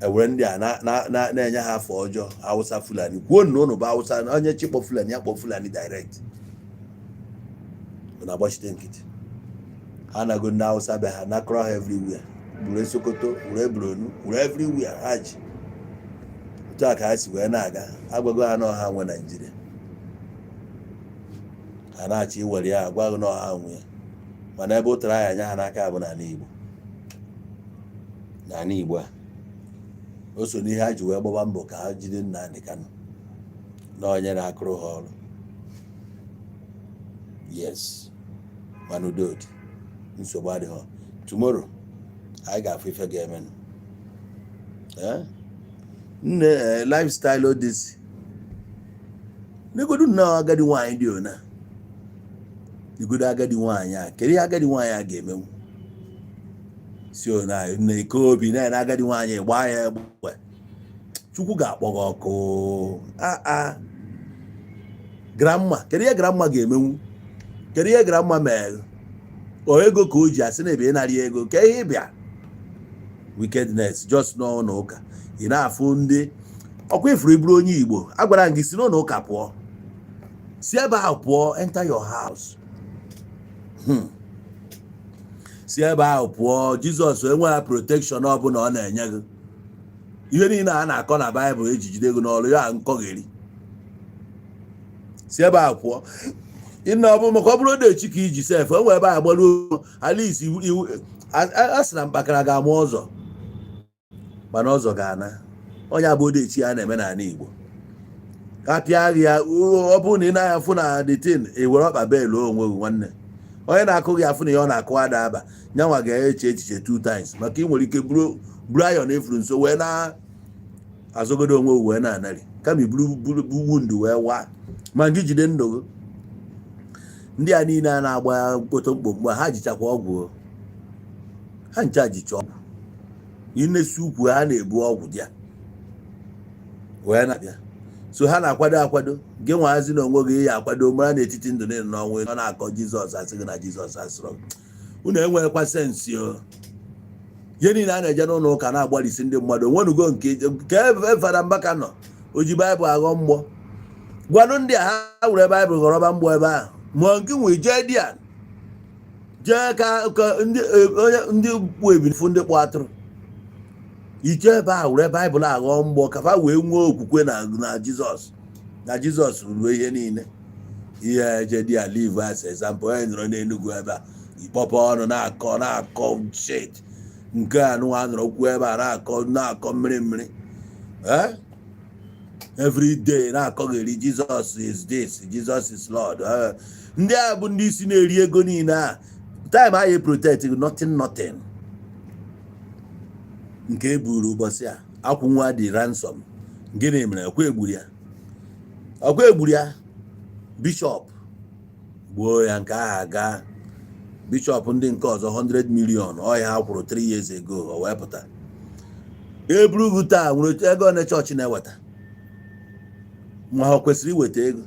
ewere ndị a na-enye ha afọ ọjọọ. Hausa Fulani kwuo na ụnụ bụ Hausa na onye chịkpọ Fulani ya kpọ Fulani direct. Unu agbachite nkịtị. Ha nago ndị Hausa be ha, nakọrọ ha everywhere, were Sokoto, were Borno, were everywhere ha ji. Otu a ka ha si wee na-aga. Agwago ha na ọha nwe Naijiria, ha na-achọ iwere ya. Agwaghị na ọha nwe ya, mana ebe ụtara ya anya ha n'aka bụ n'ala Igbo. N'ala Igbo a, o so n'ihe ha ji wee gbaba mbọ ka ha jide Nnamdi Kanu na onye na-akụrụ ha ọrụ. Yes, mana udo dị, nsogbu adịghị. Tomorrow anyị ga-afụ ife ga-emenụ. Eh? Nne, lifestyle odisi negodu nnọọ agadi nwaanyị dị ona igodo. Agadi nwaanyị a, kedu ihe agadi nwaanyị a ga-emenwu? Si ona nne ike obi na agadi nwaanyị gbaa ya egbe, Chukwu ga-akpọ gị ọkụ. Aa, grandma, kedu ihe grandma ga-emenwu? Kedu ihe grandma mere? O ego ka o ji asị na ebe ịnara ya ego ka ihe ịbịa. Wickedness just n'ụlọ ụka. Ị na-afụ ndị ọkwa ifuru iburu onye Igbo. Agwara m gị, si n'ụlọ ụka pụọ, si ebe ahụ pụọ. Enter your house. Si ebe ahụ pụọ. Jizọs enweghị protection ọbụla ọ na-enye gị. Ihe niile a na-akọ na Baịbụl eji jide gị n'ọrụ ya nkọgheri. Si ebe ahụ pụọ. Ịna ọ bụ maka ọ bụrụ odechi ka iji sef enwe ebe a gbaruo alisi iwu a sị na mkpakara ga-ama ọzọ, mana ọzọ ga-ana. Onye abụ odechi a na-eme n'ala Igbo ka pịa gị ya. Ọ bụrụ na ị na-anya fụ na the thing, ị were ọkpa beelu onwe gị. Nwanne, onye na-akụ gị afụ na ihe ọ na-akụ ada aba nyanwa ga-eche echiche two times, maka ị nwere ike buru buru ayọn efuru nso wee na-azọgodo onwe gị wee na-anarị, kama iburu buru wundu wee waa ma gị jide ndụ gị. Ndị a niile a na-agba mkpoto mkpomkpo, ha jichakwa ọgwụ o. Ha ncha jicha ọgwụ inesi ukwu ha na-ebu ọgwụ dị ya wee na-abịa. So ha na-akwado akwado gị nwazi na onwe gị ya akwado mara n'etiti ndụ niile na ọnwụ. Ọ na-akọ Jizọs, asị gị na Jizọs asịrọ gị. Unu enweghịkwa sense o. Ihe niile a na-eje n'ụlọ ụka na-agbalịsi ndị mmadụ onwenugo nke nke ebe Fada Mbaka nọ, o ji Baịbụl aghọ mgbọ. Gwanụ ndị a, ha were Baịbụl ghọrọba mgbọ ebe ahụ. Ma nke nwe jee di ya jee ka ndị onye ndị kpụ ebili ndị kpụ atụrụ ije ebe a were Baịbụl aghọ mgbọ ka fa wee nwee okwukwe na Jizọs, na Jizọs ruo ihe niile. Ihe eje di ya live as example. Onye nọrọ n'Enugu ebe a ikpọpọ ọnụ na-akọ na-akọ shit nke a nụwa nọrọ kwuo ebe a na-akọ na-akọ mmiri mmiri, eh? Every day na-akọgheri "Jesus is this, Jesus is Lord." Eh, ndị a bụ ndị isi na-eri ego niile a. Time anyị protect nothing, nothing. Nke e buru ụbọchị a akwụnwa dị ransom, gịnị mere? Ọkwa egburu ya, ọkwa egburu ya. Bishọp gbuo ya, nke ahụ aga. Bishọp ndị nke ọzọ, 100 million ọya ha kwụrụ 3 years ago, o wee pụta eburugu. Taa nwere ego one chọọchị na-eweta, ma ha kwesịrị iweta ego.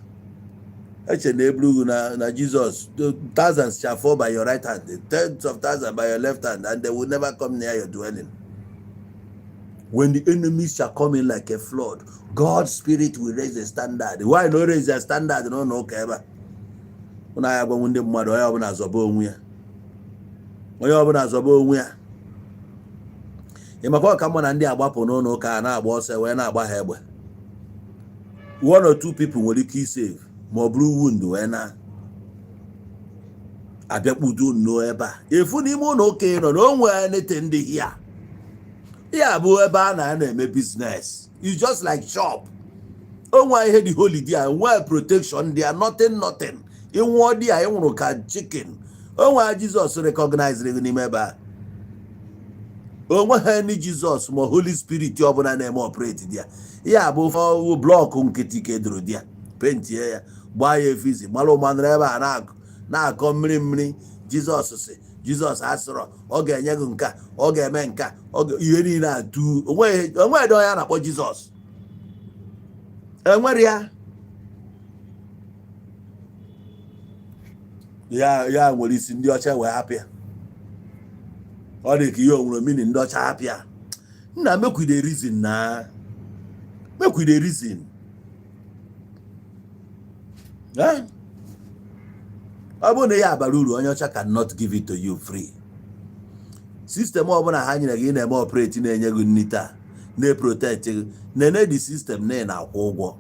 Eche na eburugu na Jizọs, thousands shall fall by your right hand, tens of thousands by your left hand, and they will never come near your dwelling. When the enemies shall come in like a flood, God's spirit will raise the standard. Why no raise the standard n'ụlọ ụka ebe a? Ụnụ anyị agwanwu ndị mmadụ, onye ọbụla zọba onwe ya, onye ọbụla zọba onwe ya. Ị makwa ọka mma na ndị agbapụ n'ụlọ ụka a na-agba ọsọ wee na-agba ha egbe. One or two people nwere ike isave, ma ọ bụrụ wound wee na abịakpudo nnọọ ebe a efu n'ime ụlọ ụka ị nọ na o nwere anything dị here. Ya bụ ebe a na-eme business. It's just like shop. O nwere ihe dị holy there, nwee protection there, nothing, nothing. Ịnwụọ di ya, ịnwụrụ ka chicken. Onwe ha Jizọs recognize gị n'ime ebe a. Onwe ha ni Jizọs ma Holy Spirit ọbụla na-eme operate dị ya. Ihe a bụ ofe block nkịtị ka edoro dị ya, paintie ya, gbaa ya efizi, mara ụmanụrụ ebe a na-akọ mmiri mmiri. Jizọs si, Jizọs asịrọ ọ ga-enye gị nke a, ọ ga-eme nke a, ihe niile atụ. Onweghị onye a na-akpọ Jizọs enwere ya. Ya nwere isi ndị ọcha wee hapụ ya. Ọ dị ka ihe onwere mini ndị ọcha hapụ ya. Nna, make we dey reason na, make we dey reason. Ọ bụrụ na ya abara uru, onye ọcha cannot give it to you free. System ọbụla ha nyere gị na-eme operate, na-enye gị nri taa, na-eprotect gị, na-ene the system na ị na-akwụ ụgwọ.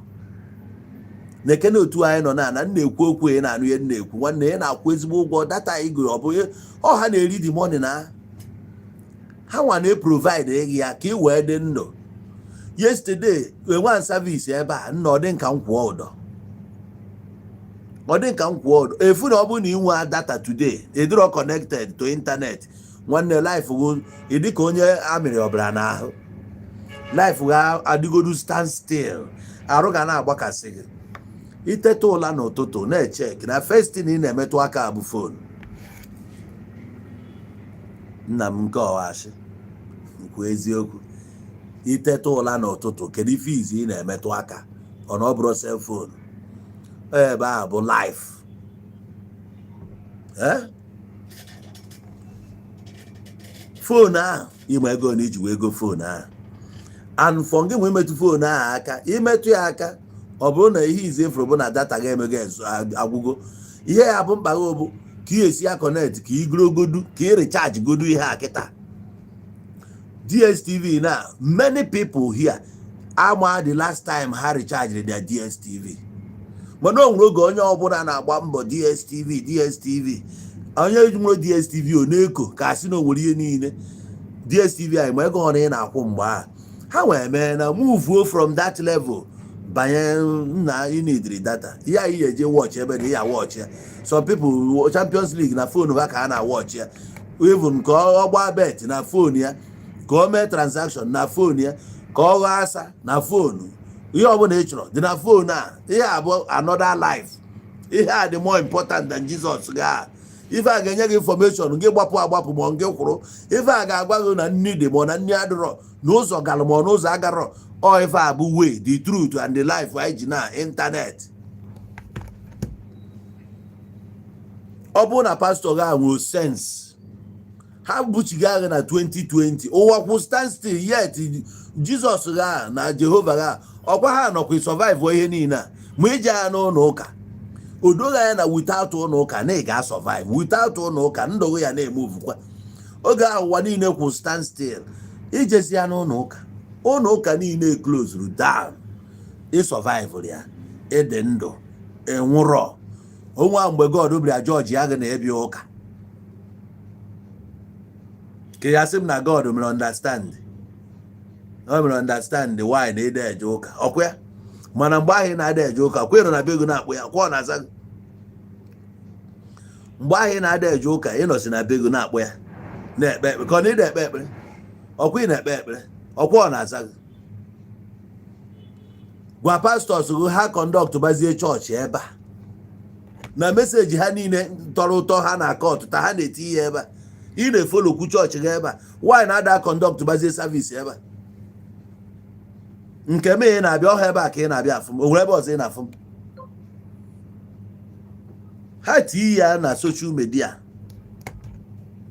Na-ekene otu anyị nọ na na na-ekwu okwu, ị na-anụ ihe na-ekwu. Nwanne, ị na-akwụ ezigbo ụgwọ. Data ị gụrụ, ọ bụ ọ ha na-eri the money na ha nwa na-eprovide gị ya ka ị wee dị ndụ. Yesterday enwe service ebe a nna, ọ dị nka m kwụọ ụdọ, ọ dị nka m kwụọ ụdọ efu na ọ bụrụ na ị nwee data today, ịdịrọ connected to internet, nwanne, life gị ịdị ka onye amịrị ọbara n'ahụ. Life gị adịgodu stand still, arụ ga na-agbakasị gị. Iteta ụla n'ụtụtụ, na-echek na first thing ị na-emetụ aka bụ phone. Nna m, nke ọwashi nkwu eziokwu. Iteta ụla n'ụtụtụ, kedu ife izi ị na-emetụ aka? Ọ na ọ bụrụ cellphone ebe a bụ life. Eh? Phone ahụ, ịma ego na iji wee go phone ahụ, and for gị nwee imetụ phone ahụ aka, imetụ ya aka, ọ bụrụ na ihe ize efuru bụ na data ga-emego agwụgo. Ihe ya bụ mkpa gị bụ ka ị esi ya connect, ka ị gorogodu, ka ị recharge godu ihe a kịta. DSTV na many people here ama the last time ha recharged their DSTV, mana o nwere oge onye ọbụla na-agba mbọ DSTV, DSTV. Onye nwere DSTV ọ na-eko ka asị na o nwere ihe niile. DSTV anyị ma ego ọ na ị na-akwụ mgbe ahụ ha wee mee na move from that level banye na ịnidiri data. Ihe anyị ga-eje watch ebe na ya watch ya. Some people, Champions League na phone ha ka ha na watch ya, even ka ọ gbaa bet na phone ya, ka o mee transaction na phone ya, ka ọ ghọọ asa na phone. Ihe ọbụla ị chọrọ dị na phone a. Ihe a bụ another life. Ihe a dị more important than Jesus. Ga ife a ga-enye gị information gị gbapụ agbapụ ma gị kwụrụ. Ife a ga-agwa gị na nni dị ma na nni adịrọ, na ụzọ galụ ma n'ụzọ agarọ. Ọ ife a bụ way, the truth and the life anyị ji na internet. Ọ bụrụ na pastọ gị nwere sense, ha buchiga agha na 2020, ụwa kwụ stand still, yet Jizọs gha na Jehova gha ọkwa ha nọkwa survive ihe niile a. Ma ije ya n'ụlọ ụka, o doghị anya na without ụlọ ụka na ị ga-survive. Without ụlọ ụka, ndụ ya na-emuvukwa. Oge ahụ ụwa niile kwụ stand still, ijezi ya n'ụlọ ụka, ụlọ ụka niile closed down, ị survive ya, ịdị ndụ, ịnwụrọ onwe. Mgbe God bịara jọji ya gị na ịbịa ụka, ka ya sị m na God mere understand, o mere understand why na ịda eje ụka ọkwa ya. Mana mgbe ahụ ị na-ada eje ụka, kwa ị nọ na be ego na-akpụ ya, kwa ọ na-aza gị. Mgbe ahụ ị na-ada eje ụka, ị nọsi na be ego na-akpụ ya, na-ekpe ekpere, ka ọ na ịda ekpe ekpere, ọkwa ị na-ekpe ekpere, ọkwa ọ na-aza gị. Gwa pastors gị ha conduct bazie chọọchị ebe a na message ha niile tọrọ ụtọ ha na-akọ ọtụta ha na-eti ihe ebe a. Ị na-efollowkwu chọọchị gị ebe a, why na-ada conduct bazie service ebe a? Nke m ị na-abịa ọha ebe a ka ị na-abịa afụ m, o nwere ebe ọzọ ị na-afụ m? Ha tii ya na social media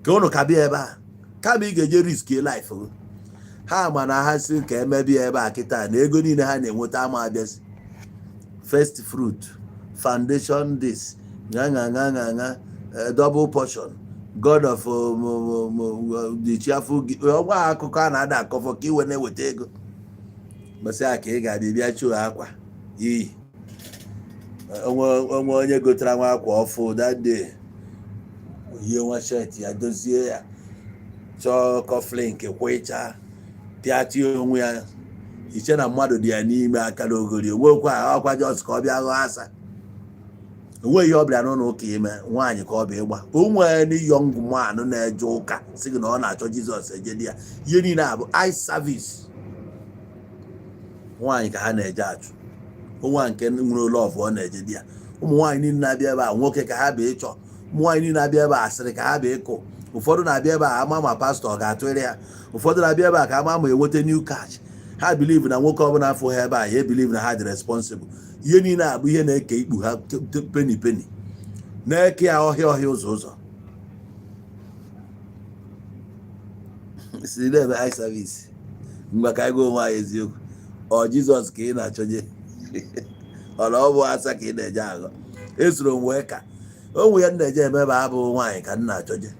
ka ụnụ ka bịa ebe a, kama ị ga-eje risk life gị. Ha ma na ha si ka emebi ebe a kịta na ego niile ha na-enweta ama abịazi. First fruit foundation, this nga nga nga nga nga, double portion, God of the cheerful. Ọgwa akụkọ a na-ada akọfọ ka iwe na-eweta ego. Mbọsị a ka ị ga-abịa bịa chụọ akwa iyi onwe onye gotara nwa akwa ọfụ that day, yie nwa shirt ya, dozie ya, chọọ cufflink, kwụịcha, pịachie onwe ya, iche na mmadụ dị ya n'ime aka n'ogori onwekwa ọkwa. Just ka ọ bịa ghọọ asa. Enweghị ihe ọ bịara n'ụlọ ụka ime, nwaanyị ka ọ bụ ịgba. O nwere ndị young man na-eje ụka sị gị na ọ na-achọ Jizọs eje di ya. Ihe niile a bụ eye service. Nwaanyị ka ha na-eje achụ onwa nke nwere love ọ na-eje di ya. Ụmụ nwaanyị niile na-abịa ebe a, nwoke ka ha bụ ịchọ. Ụmụ nwaanyị niile na-abịa ebe a, asịrị ka ha bụ ịkụ. Ụfọdụ na-abịa ebe a ama ma pastọ ọ ga-atụrị ya. Ụfọdụ na-abịa ebe a ka ama ma enweta new catch. Ha believe na nwoke ọbụla afọ ha ebe a, ha believe na ha dị responsible. Ihe niile a bụ ihe na-eke ikpu ha penny penny, na-eke ya ọhịa ọhịa, ụzọ ụzọ, si na-eme eye service. Mgbe ka anyị gwa onwe anyị eziokwu, ọ Jizọs ka ị na-achọje, ọ na ọ bụ asa ka ị na-eje aghọ. Esoro m wee ka onwe ya na-eje eme ebe abụ nwaanyị ka m na-achọje.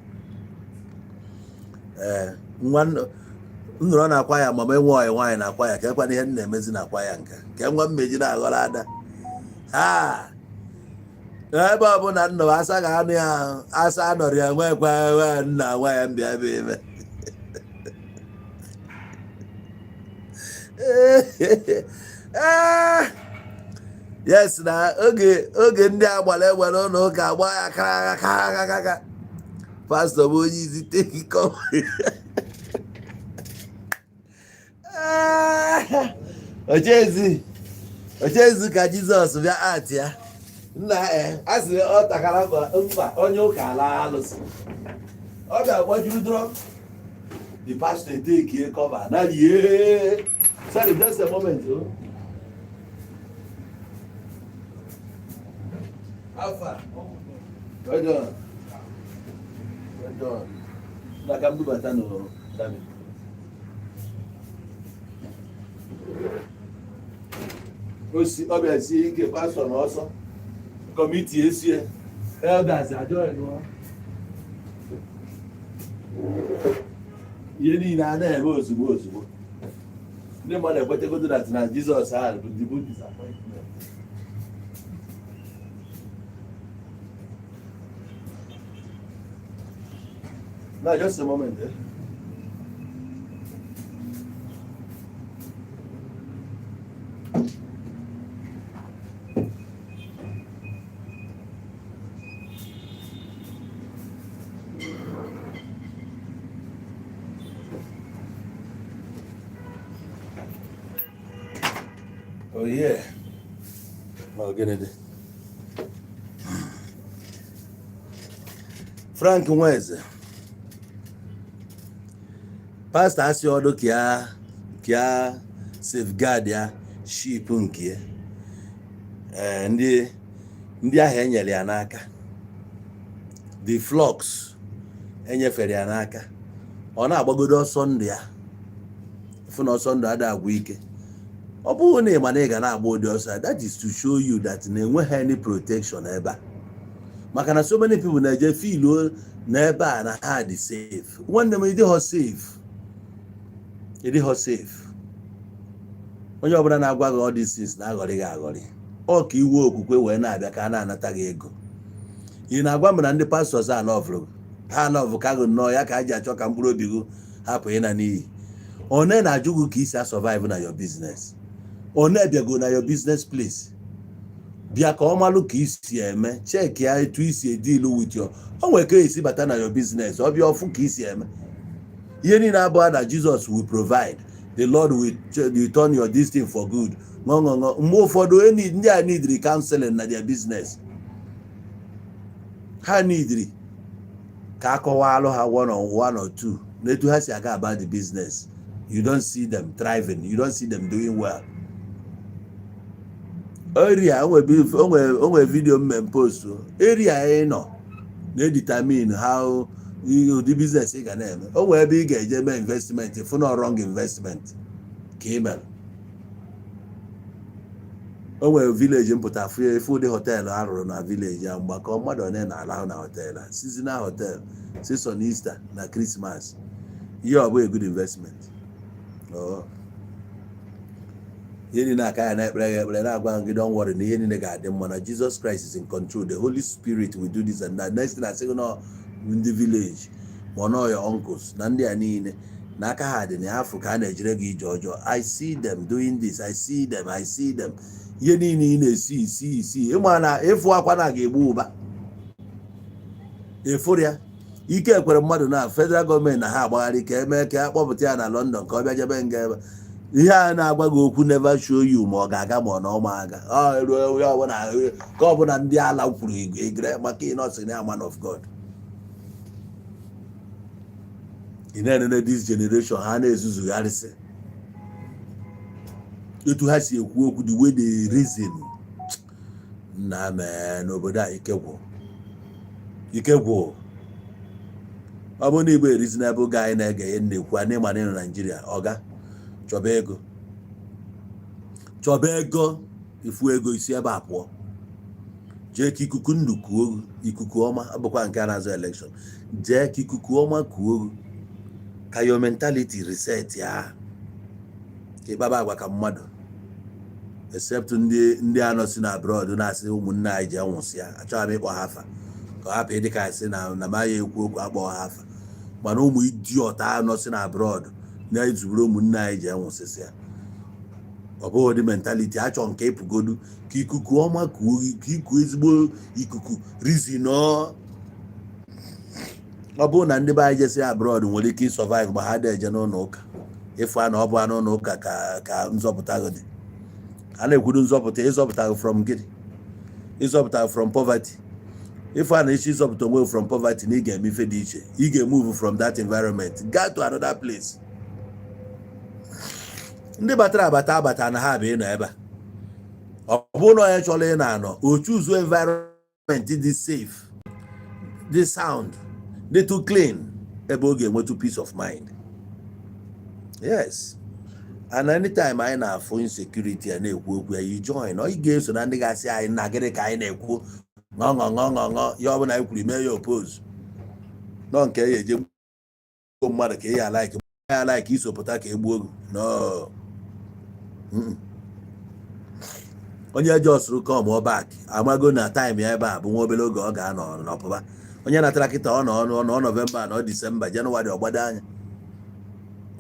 Ee, nwa nnọrọ na-akwa ya, mama enwe ọyị nwaanyị na-akwa ya ka ekwana ihe m na-emezi na-akwa ya nka ka nwa mmeji na-aghọrọ ada ha ebe ọ bụla nnọrọ asa ga-anụ ya, asa anọrọ ya nwekwa nna nwa ya mbịa ebe ebe. Yes, na oge oge ndị a gbara egbe n'ụlọ ụka, agba ya kara aka aka aka, pastọ bụ onye isi take cover. Ochezi ochezi ka Jizọs bịa at ya nna e a sị ọ takara mkpa mkpa onye ụka ala alụsị ọ ga-agbajuru drum. The pastor take cover na rie. Sorry, just a moment, oh. Alpha. Well done. Well done. Na ka m bubata n'ụlọ. Dami. Osi ọbịa sie ike, pastọ na ọsọ committee esie, elders ajoin nụọ. Ihe niile a na-eme ozugbo ozugbo, ndị mmadụ ekwetegodo that na Jizọs ahụ bụ the good disappointment. Now, just a moment. Eh? Oh yeah. Oh, gịnị dị? Frank Nweze, pastọ asị ọdụ ka ya safeguard ya sheep nke ya. Ee, ndị ahụ enyere ya n'aka, the flocks enyefere ya n'aka, ọ na-agbagodo ọsọ ndụ ya. Fụ na ọsọ ndụ ada agwụ ike. Ọ bụrụ na ị ma na ị ga na-agba ụdị ọsọ a, that is to show you that na enweghị any protection ebe a, maka na so many people na-eje feel na ebe a na ha dị safe. Nwanne m, ịdịghọ safe, ịdịghọ safe. Onye ọbụla na-agwa gị all these things na-aghọrị gị aghọrị. Ọ ka iwe okwukwe wee na-abịa ka a na-anata gị ego. Ị na-agwa m na ndị pastors a loveụrụ ha, love ka gị nnọọ ya ka a ji achọ ka mkpụrụ obi gị hapụ ịna n'iyi. One na-ajụ gị ka isi survive na your business, one bịago na your business place bịa ka ọ malụ ka isi eme, check ya etu isi edeal with your o nwere ka esi bata na your business, ọ bịa ọfụ ka isi eme ihe niile abụọ na Jesus will provide, the Lord will turn your this thing for good. Ṅụṅụṅụ. Mgbe ụfọdụ ndị a needri counseling na their business. Ha needri ka akọwalụ ha one on one or two n'etu ha si aga about the business. You don't see them thriving, you don't see them doing well. Area onwe video mmem post, area ị nọ na-determine how ụdị business ị ga na-eme. O nwee ebe ị ga-eje mee investment, fụ na wrong investment ka ị mere. O nwere village mpụta fụ efu ụdị hotel a rụrụ na village ya. Mgbakọ mmadụ one na-alahụ na hotel a, seasonal hotel, season Easter na Christmas. Ihe ọ bụ a good investment. Oh. Ihe niile aka ya na-ekpere gị ekpere, na-agwa gị, "Don't worry," na ihe niile ga-adị mma, na Jesus Christ is in control, the Holy Spirit will do this and that. Next thing, asị gị nọ ndị village ma ọ nọ your uncles na ndị a niile na aka ha dị na afọ ka a na-ejire gị ije ọjọọ. I see them doing this, I see them, I see them. Ihe niile ị na-esi isi isi, ịma na ịfụ akwa na ga-egbu ụba ịfụrụ ya. Ike ekwere mmadụ na federal gọọmenti na ha agbagharị ka emee ka a kpọpụta ya na London, ka ọ bịa jebe nga ebe ihe a na-agwa gị okwu. Never show you ma ọ ga-aga ma ọ na ọma aga. Ọ ruo ya ọbụla ka ọbụla ndị ala kwuru igre maka ị nọsị na man of God. Ị na-enene this generation, ha na-ezuzugharịsị etu ha si ekwu okwu, the way they reason na mee n'obodo a. Ike gwụ, ike gwụ. Ọ bụrụ na Igbo reasonable guy na-ege ihe na-ekwu a, n'ịma na ịnọ Naijiria, ọga chọba ego, chọba ego, ifu ego, isi ebe a pụọ, jee ka ikuku ndụ kuo, ikuku ọma. Ọ bụkwa nke a na-azụ election. Jee ka ikuku ọma kuo, ka your mentality reset ya, ka ịkpaba agwa ka mmadụ, except ndị anọ si na abroad na-asị ụmụnne anyị ji anwụsị ya. Achọghị m ịkpọ ha afa ka ọ hapụ ịdị ka asị na ma ya ekwu okwu akpọ ha afa, mana ụmụ idiot anọ si na abroad na-ezubere ụmụnne anyị ji anwụsịsị ya. Ọ bụghị ụdị mentality achọ nke ịpụgodu ka ikuku ọma kuo, ka iku ezigbo ikuku reason. Ọ bụrụ na ndị be anyị jesi abroad nwere ike ịsurvive ma ha dị eje n'ụlọ ụka, ịfụ a na ọ bụ n'ụlọ ụka ka nzọpụta gị dị. A na-ekwudo nzọpụta, ịzọpụta gị from gịnị? Ịzọpụta gị from poverty. Ịfụ a na isi ịzọpụta onwe gị from poverty, na ị ga-eme ife dị iche. Ị ga-emove from that environment, gaa to another place. Ndị batara abata abata na ha bụ ịnọ ebe a. Ọ bụrụ na onye chọrọ ịnọ anọ, o choose environment dị safe, dị sound, dị too clean, ebe ọ ga-enwetu peace of mind. Yes, and anytime anyị na-afụ insecurity a na-ekwu okwu ya, you join, ọ ị ga-eso na ndị ga-asị anyị na gịnị ka anyị na-ekwu, ṅọ ṅọ ṅọ ṅọ ṅọ. Ya ọ bụla anyị kwuru, mee ya oppose nọ nke ya eje gbuo mmadụ ka ị ya like ya like isopụta ka e gbuo gị. No. Onye jọsụrụ come back amago na time ya ebe a bụ nwa obere oge ọ ga-anọ n'ọpụba. Onye natara kịta, ọ nọ ọnụ November na December, January, ọgbado anya.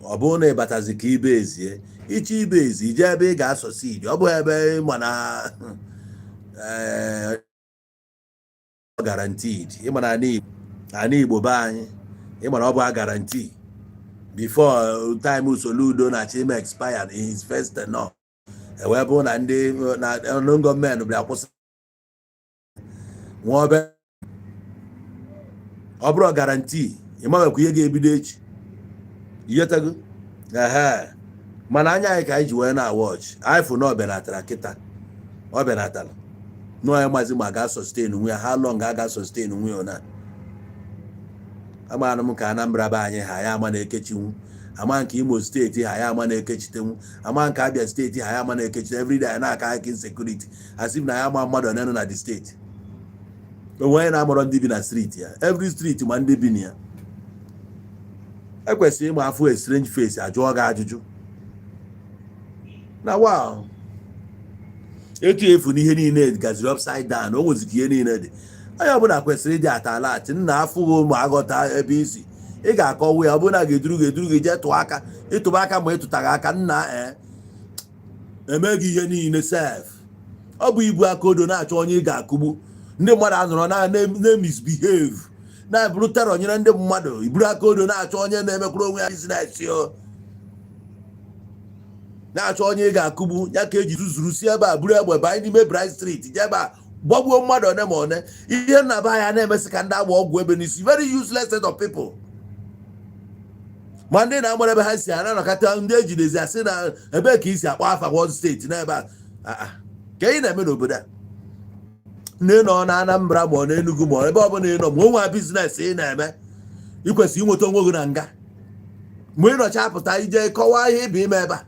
Ọ bụrụ na ịbatazi ka ibe ezie iche ibe ezi ije ebe ị ga-asọsidi, ọ bụghị ebe ịma na ee guaranteed. Ịma na ana Igbo be anyị, ịma na ọ bụ a guarantee before time Soludo na-achọ ime expire in his first tenure, ewee bụ na ndị na gọọmenti bịa kwụsị nwa obere. Ọ bụrụ guarantee, ịmawekwa ihe ga-ebido echi ihetago. Ehe, mana anya anyị ka anyị ji wee na watch anyị fụ na ọ bịanatara kịta, ọ bịanatara nụọ mazi ma ga sustain nwe ya, how long a ga sustain nwe ya. Na amaara m ka Anambra be anyị ha ya ama na-ekechinwu, ama nke Imo Steeti ha ya ama na-ekechitenwu, ama nke Abia Steeti ha ya ama na-ekechite. Everyday anyị na-aka aka insecurity as if na ya ama mmadụ one nọ na the steeti. Onwe onye na-amụrọ ndị bi na street ya, every street ma ndị bi na ya. Ekwesịrị ịma afụ a strange face, ajụọ gị ajụjụ na wow, etu efu na ihe niile gaziri upside down. O nwezi ka ihe niile dị. Onye ọbụla kwesịrị ịdị atalachi nna afụghị ma aghọta ebe isi ị ga-akọwa ya. Ọ bụrụ na ga-eduru gị eduru gị jee tụọ aka, ịtụba aka ma ịtụtaghị aka nna ee emeghị ihe niile sef. Ọ bụ ibu aka odo na-achọ onye ị ga-akụgbu. Ndị mmadụ anọrọ na na-misbehave, na-eburu terror nyere ndị mmadụ. Iburu aka odo na-achọ onye na-emekwuru onwe ya business, o na-achọ onye ị ga-akụgbu ya, ka eji zuzuru si ebe a buru egbe banye n'ime Bright Street, jee ebe a gbagbuo mmadụ one ma one. Ihe nna be anyị na-emesị ka ndị agba ọgwụ ebe n'isi, very useless set of people. Ma ndị na-amara ebe ha si ana-anọkọta, ndị ejidezi asị na ebee ka isi akpọ afa wọd steeti n'ebe a ka ị na-eme n'obodo a. Ndị nọ na Anambra ma ọ na Enugu ma ebe ọbụla ị nọ, ma onwe business ị na-eme, ị kwesịrị inweta onwe gị na nga. Mgbe ị nọcha pụta ije kọwaa ihe ịbụ ime ebe a,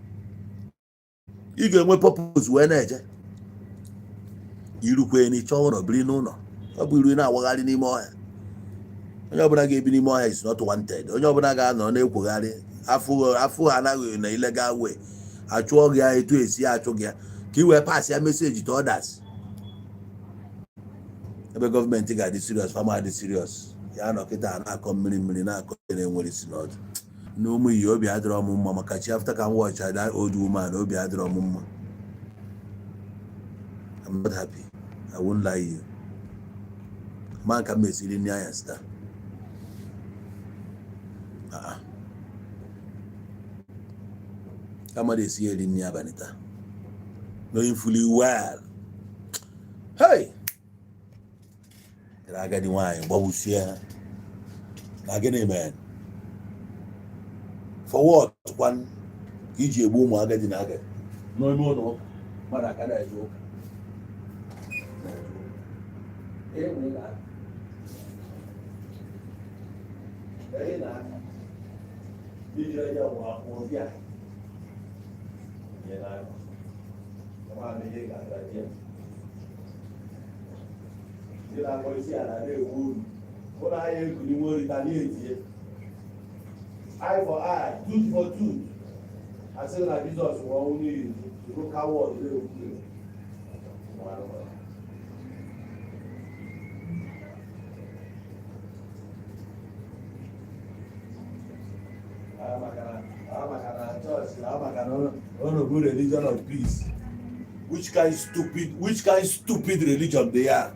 ị ga-enwe purpose wee na-eje irukwe na ịchọ ụlọ biri n'ụlọ. Ọ bụ iru na-awagharị n'ime ọhịa. Onye ọbụla ga-ebi n'ime ọhịa is not wanted. Onye ọbụla ga-anọ na-ekwogharị afụ ha anaghị na illegal way, achụọ gị ya etu esi achụ gị ya ka ị wee pass ya message to others. Ebe gọọmenti ga-adị serious, fama adị serious ya nọ kịta na-akọ mmiri mmiri na-akọ ihe na-enwere isi n'ọdụ na ụmụ iyi. Obi adịrọ m mma maka chi after ka m watch that old woman. Obi adịrọ m mma. I'm not happy. I won't lie you. Ma ka m esiri nri anyasị taa. Ah, ka mmadụ esi eri nri abalị taa. Knowing fully well. Hey! Tere agadi nwaanyị gbagbusie ha. Na gịnị mere? For what kwan ka iji egbu ụmụ agadi na agadi n'ime ụlọ ụka mmadụ aka na-eje ụka. Ndị na-akpọ isi ala na-ewu uru ụlọ ahịa egwu n'ime orita na-etie eye for eye, tooth for tooth. Asị na Jizọs nwụrụ ọnwụ n'ihi zuru coward na-ekwu. Maka na chọọchị maka na unu bụ religion of peace. Which kind stupid religion dey ya?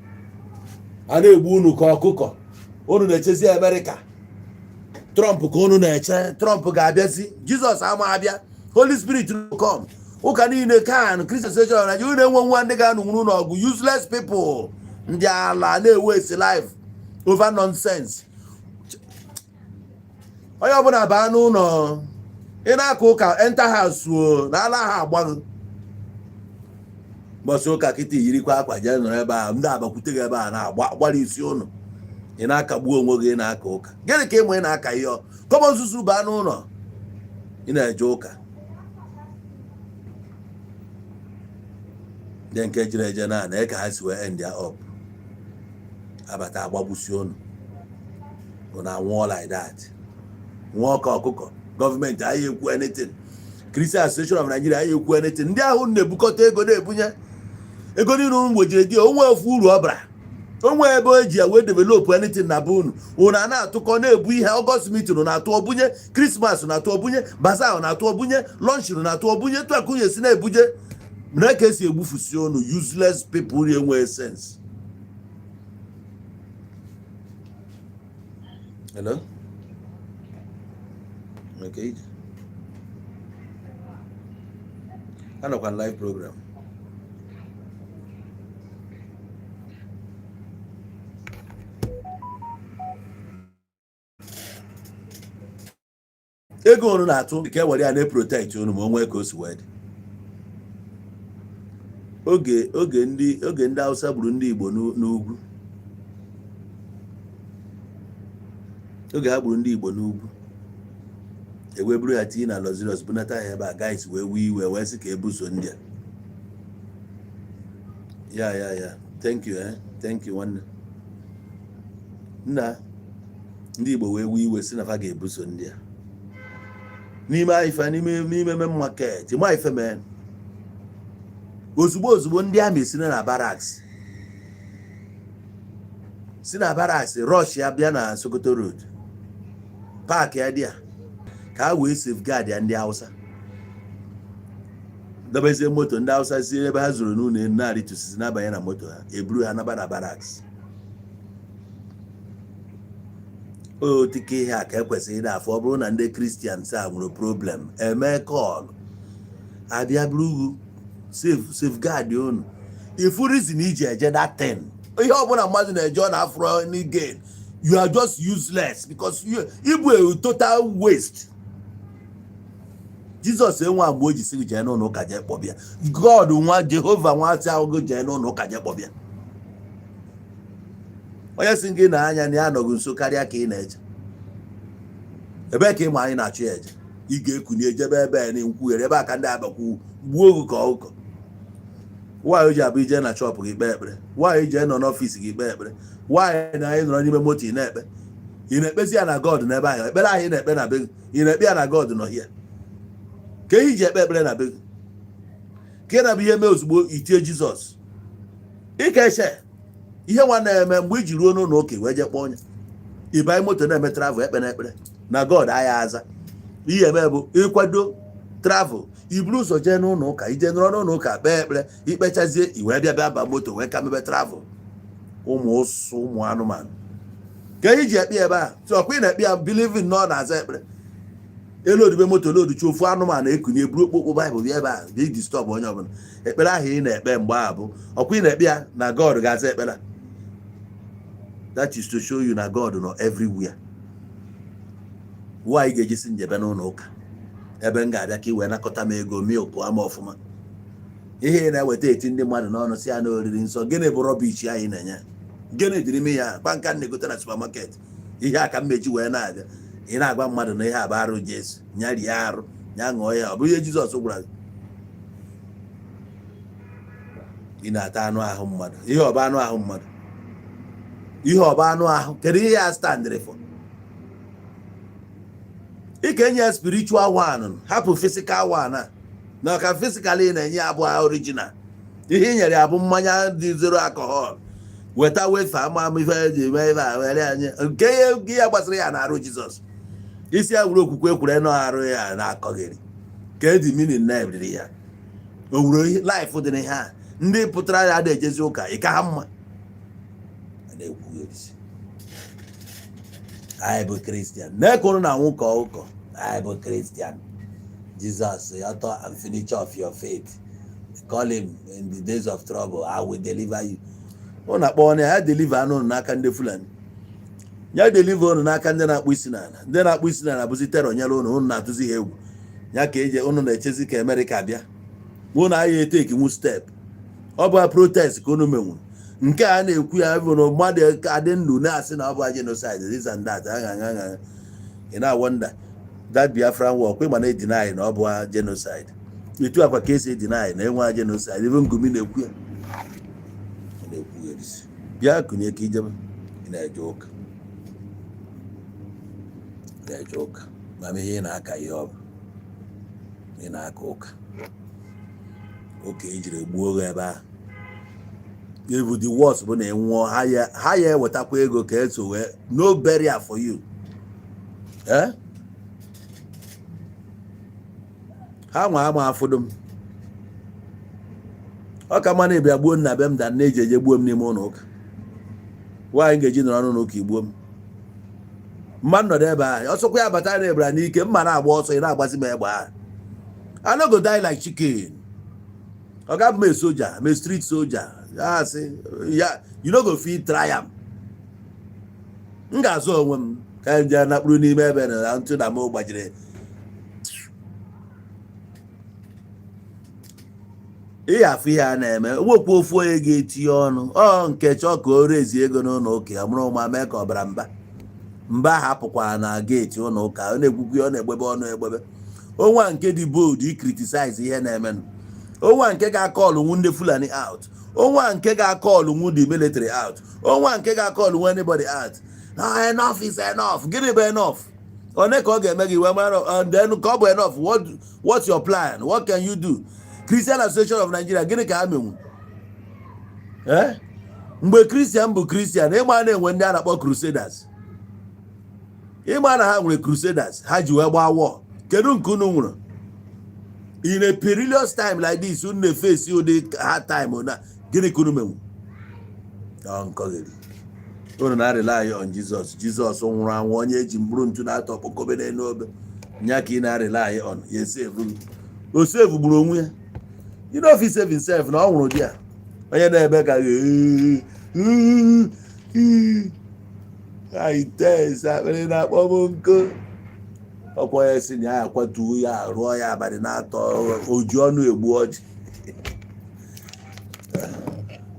A na-egbu unu ka ọkụkọ, unu na-echezi Amerịka Trump ka unu na-eche. Trump ga-abịazi, Jizọs ama abịa, Holy Spirit will come. Ụka niile kan Christian Association of Nigeria, unu enwe nwa ndị ga-anụ nwuru n'ọgụ. Useless people, ndị ala na-ewaste life over nonsense. Onye ọbụla baa n'ụlọ, ị na-aka ụka, enter house o na ala ha agbaghị mbọsị ụka kịta, yirikwa akwa jee nọrọ ebe a, ndị abakwute gị ebe a na-agba gbara isi ụnụ. Ị na-akagbu onwe gị, ị na-aka ụka gịnị ka ịmụ? Ị na-aka ihe kọmọ nzuzu. Baa n'ụlọ, ị na-eje ụka. Ndị nke jere eje na ka ha si wee end ya up, abata agbagbusi ụnụ, ụnụ anwụọ like that, nwụọ ka ọkụkọ. Gọọmenti anyị ekwu anything? Christian Association of Nigeria anyị ekwu anything? Ndị ahụ na-ebukọta ego, na-ebunye ego niile unu wejere di onwe ofu uru ọ bara onwe ebe eji ya wee develop anything na be unu. Unu a na-atụkọ na-ebu ihe August meeting na-atụ ọbunye, Christmas na-atụ ọbunye, bazaar na-atụ ọbunye, launching na-atụ ọbunye, tụ akunye si na-ebuje na ka esi egbufusi unu. Useless people enweghị sense. Hello? Okay. Anọkwa live program. Ego unu na-atụ ka e were ya na-eprotect unu, ma o nwee ka o si wee dị. Oge ndị Hausa gburu ndị Igbo n'ugwu, oge ha gburu ndị Igbo n'ugwu, ewee buru ya tinye na luxurious, bunata ya ebe a, guys wee wee iwe wee sị ka ebuso ndị a. Ya, thank you, eh? Thank you, nwanne nna. Ndị Igbo wee wee iwe sị na fa ga-ebuso ndị a n'ime ife n'ime main market. Ma ife mee ozugbo ozugbo, ndị amị si na barracks rush ya bịa na Sokoto Road park ya dị ya ka ha wee safeguard ya. Ndị Hausa dobezie moto, ndị Hausa si ebe ha zuru n'ụlọ elu na-arịtụsisi na-abanye na moto ha, eburu ha naba na barracks. Otike ihe a ka ekwesịrị ịda afọ. Ọ bụrụ na ndị Christians a nwere problem, eme call, abịa buru ugwu safeguard unu. Ifu reason iji eje that thing, ihe ọbụla mmadụ na-eje ọ na-afụrụ any gain, you are just useless because you ịbụ a total waste. Jizọs enwe mgbe o ji sị gị jee n'ụlọ ụka jee kpọbịa. God nwa Jehova nwa sị ahụ gị jee n'ụlọ ụka jee kpọbịa. Onye si gị na anya na ya anọghị nso karịa ka ị na-eche. Ebee ka ịma anyị na-achụ ya eje? Ị ga-ekuni ejebe ebe a na nkwughere ebe a ka ndị abakwu gbuo ogu ka ọkụkọ. Nwaanyị o ji abụ ije na shop gị kpee ekpere, nwaanyị ije nọ n'office gị kpee ekpere, nwaanyị na anyị nọrọ n'ime moto ị na-ekpe, ị na-ekpezi ya na God n'ebe ahụ. Ekpere ahụ ị na-ekpe na be gị, ị na-ekpe ya na God nọ hia ka ihe iji ekpe ekpere na be gị ka ị na-abụ ihe mee ozugbo itie Jizọs ike eche ihe nwa na-eme. Mgbe iji ruo n'ụlọ ụka wee jee kpọọ onye ịbanye moto na-eme travel, ekpe na ekpere na God agha aza. Ihe eme bụ ịkwado Travel, iburu ụzọ jee n'ụlọ ụka, ije nọrọ n'ụlọ ụka kpee ekpere, ikpechazie, i wee bịa bịa ba moto wee ka mebe travel. Ụmụ ụsụ, ụmụ anụmanụ, ka iji ekpe ebe a tụ ọkwa ị na-ekpe ya, believing na ọ na-aza ekpere. Elu odibe moto loduchi, ofu anụmanụ ekunye buru okpokpo Baịbụl bịa ebe a bịa disturb onye ọbụla. Ekpere ahụ ị na-ekpe mgbe a bụ ọkwa ị na-ekpe ya na God ga-aza ekpere. That is to show you na God nọ everywhere. Nwaanyị ga-eji si njebe n'ụlọ ụka ebe m ga-abịa ka ị wee nakọta m ego milk ama ọfụma. Ihe ị na-eweta eti ndị mmadụ n'ọnụ si ya na oriri nsọ, gịnị bụ rubbish anyị na-enye? Gịnị dịrị ime ya kpa nka na-egote na supermarket? Ihe a ka mmeji wee na-abịa, ị na-agwa mmadụ na ihe a bụ arụ Jesu, nya rie arụ, nya ṅụọ ya. Ọ bụ ihe Jizọs gwara gị? Ị na-ata anụ ahụ mmadụ. Ihe ọba anụ ahụ mmadụ, ihe ọba anụ ahụ, kedu ihe ya standịrị for? Ị ka enye ya spiritual one, hapụ physical one a. Na ka physical ị na-enye ya abụọ original. Ihe ị nyere ya bụ mmanya dị zero alcohol. Weta wefa ama ama ife eji eme ife a were anya nke ihe ya gbasara ya na arụ Jizọs. Isi ya wuru okwukwe kwere na arụ ya na-akọghịrị ka edi meaning na ebiri ya o wuru life dị n'ihe a. Ndị pụtara ya na-ejezi ụka ị ka ha mma. A na-ekwugherisi anyị bụ Christian na-ekuru na nwụkọ ụkọ. Anyị bụ Christian. Jesus, author and finisher of your faith, call him in the days of trouble, I will deliver you. Ụnụ akpọ ya, ya deliver anụ ụnụ n'aka ndị Fulani, ya deliver ụnụ n'aka ndị na-akpụ isi n'ala. Ndị na-akpụ isi n'ala bụzi terror nyere ụnụ. Ụnụ na-atụzi ha egwu ya ka eje. Ụnụ na-echezi ka Amerịka bịa, ụnụ agha eteki nwu step. Ọ bụ protest ka ụnụ menwuru. Nke a na-ekwu ya bụ na mmadụ adị ndụ na-asị na ọ bụ genocide, this and that, agha agha agha. Ị na-wonder that Biafran war kwe, mana edeny na ọ bụ genocide. Etu akwa ka esi edeny na enwe genocide, ebe Ngumi na-ekwu ya na-ekwugherisi. Bịa kụnye ka ijebe. Ị na-eje ụka, ị na-eje ụka, ma ihe ị na-aka, ihe ọ bụ ị na-aka ụka, ụka ejiri gbuo gị ebe ahụ. Even the worst bụ na ị nwụọ, ha ya ewetakwa ego ka eso wee no burial for you. Eh, ha nwa ama afụdụ m. Ọ ka mma na ịbịa gbuo nna be m da na eji eje gbuo m n'ime ụlọ ụka. Nwaanyị ga-eji nọrọ n'ụlọ ụka igbuo m mma nnọdụ ebe ahụ. Ọsọkwa ya bata na ebara n'ike mma na-agba ọsọ, ị na-agbazi m egbe ahụ. I no go die like chicken. Oga bụ m a soldier, I'm a street soldier. Ya sị ya, you no go fit try am. M ga-azụ onwe m ka m jee nakpuru n'ime ebe na ntụ na m gbajiri. Ị afụ ihe a na-eme, nwekwa ofu onye ga-etinye ọnụ ọ nke chọọ ka o rezi ego n'ụlọ ụka ya mụrụ ụma mee ka ọbara mba mba hapụkwara na gate ụlọ ụka. Ọ na-ekwukwu, ọ na-egbebe ọnụ egbebe onwa nke dị bold i criticize ihe na-emenụ, onwa nke ga-akọlụ nwu ndị Fulani out, onwa nke ga-akọlụ nwu the military out, onwa nke ga-akọlụ nwu anybody out. Na enough is enough. Gịnị bụ enough? One ka ọ ga-eme gị wee mara then ka ọ bụ enough? What's your plan? What can you do? Christian Association of Nigeria, gịnị ka ha menwu? Eh, mgbe Christian bụ Christian, ịma na-enwe ndị a na-akpọ Crusaders, ịma na ha nwere Crusaders ha ji wee gbaa war. Kedu nke unu nwere in a perilous time like this? Unu na-efesi ụdị hard time na gịnị ka unu menwu? Ọ nkọgheri unu na-rely on Jesus. Jesus nwụrụ anwụ, onye eji mkpụrụ ntu na-atọ okpokobe n'elu obe nya ka ị na-rely on ya esave gị. O save gburu onwe ya. You know if he save himself na ọ nwụrụ di ya onye na-ebe ka anyị akpịrị na-akpọ m nkụ. Ọkwa ya si na ya akwatuo ya, rụọ ya abalị na-atọ oji ọnụ egbu ọjị.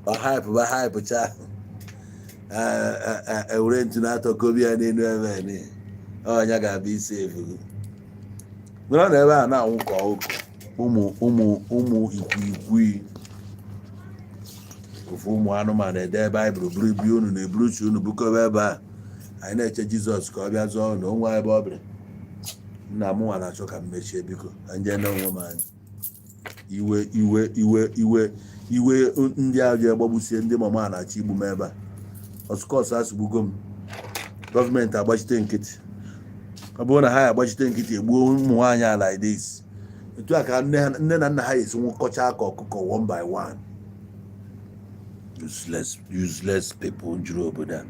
Ọ hype ba hype cha, ewere ntu na-atọ kobi ya n'elu ebe ni ọnya ga-abịa isi efu gị. Nọrọ na ebe a na-anwụ ka ọkụ ụmụ ụmụ ụmụ ikwikwii ofu ụmụ anụmanụ ede Baịbụl buru ibu unu na-eburu uche unu bukọba ebe a. Anyị na-eche Jizọs ka ọ bịa zụọ unu onwe ebe ọ bịara. Nna m nwa na-achọ ka m mechie, biko ka nje na onwe m anya. Iwe iwe iwe iwe iwe ndị ahụ ji agbagbusie ndị mama na-achọ igbu m ebe a. Ọsụkọsụ asụgbugo m. Gọọmenti agbachite nkịtị. Ọ bụrụ na ha agbachite nkịtị egbuo ụmụ nwaanyị a like this, Etu a ka nne na nna ha esi nwụkọcha ka ọkụkọ one by one. Useless, useless people juru obodo a.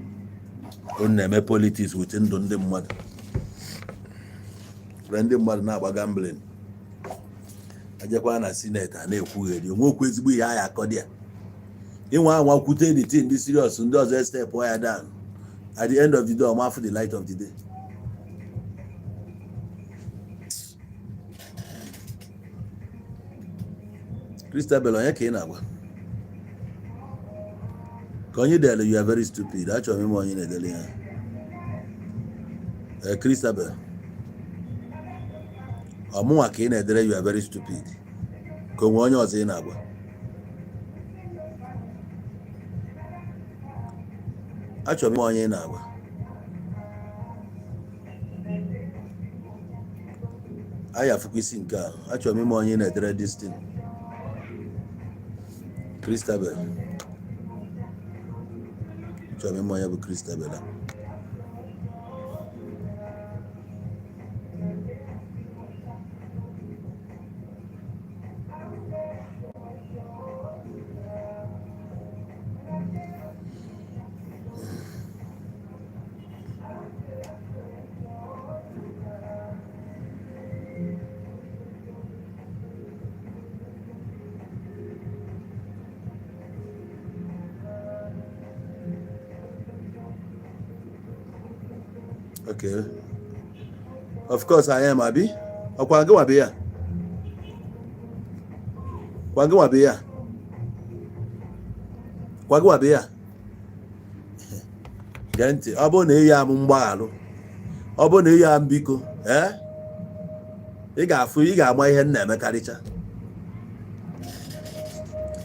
Unu na-eme politics with ndụ ndị mmadụ, were ndị mmadụ na-agba gambling. Ejekwa na Senate, a na-ekwugheri onwekwu ezigbo ihe anyị akọ dị ya. Inwe anwa kwute the thing dị serious, ndị ọzọ step ya down. At the end of the day, ọma afụ the light of the day. Christabel, onye ka ị na-agwa ka onye dere "You are very stupid"? Achọrọ m ime onye na-edele ya. Ee, Christabel, ọmụnwa ka ị na-edere "You are very stupid", ka onwe onye ọzọ ị na-agwa? Achọrọ m ime onye ị na-agwa. Anyị afụkwa isi nke a. Achọrọ m ime onye ị na-edere this thing. Christabel, achọrọ m ime onye bụ Christabel a. Okay, of course I am. Abi ọkwa gị nwa be ya, kwa gị nwa be ya, kwa gị nwa be ya. Gee ntị, ọ bụrụ na ị ya m mgbaghalụ, ọ bụrụ na ị ya m biko, ee, ị ga-afụ, ị ga-ama ihe m na-emekarịcha.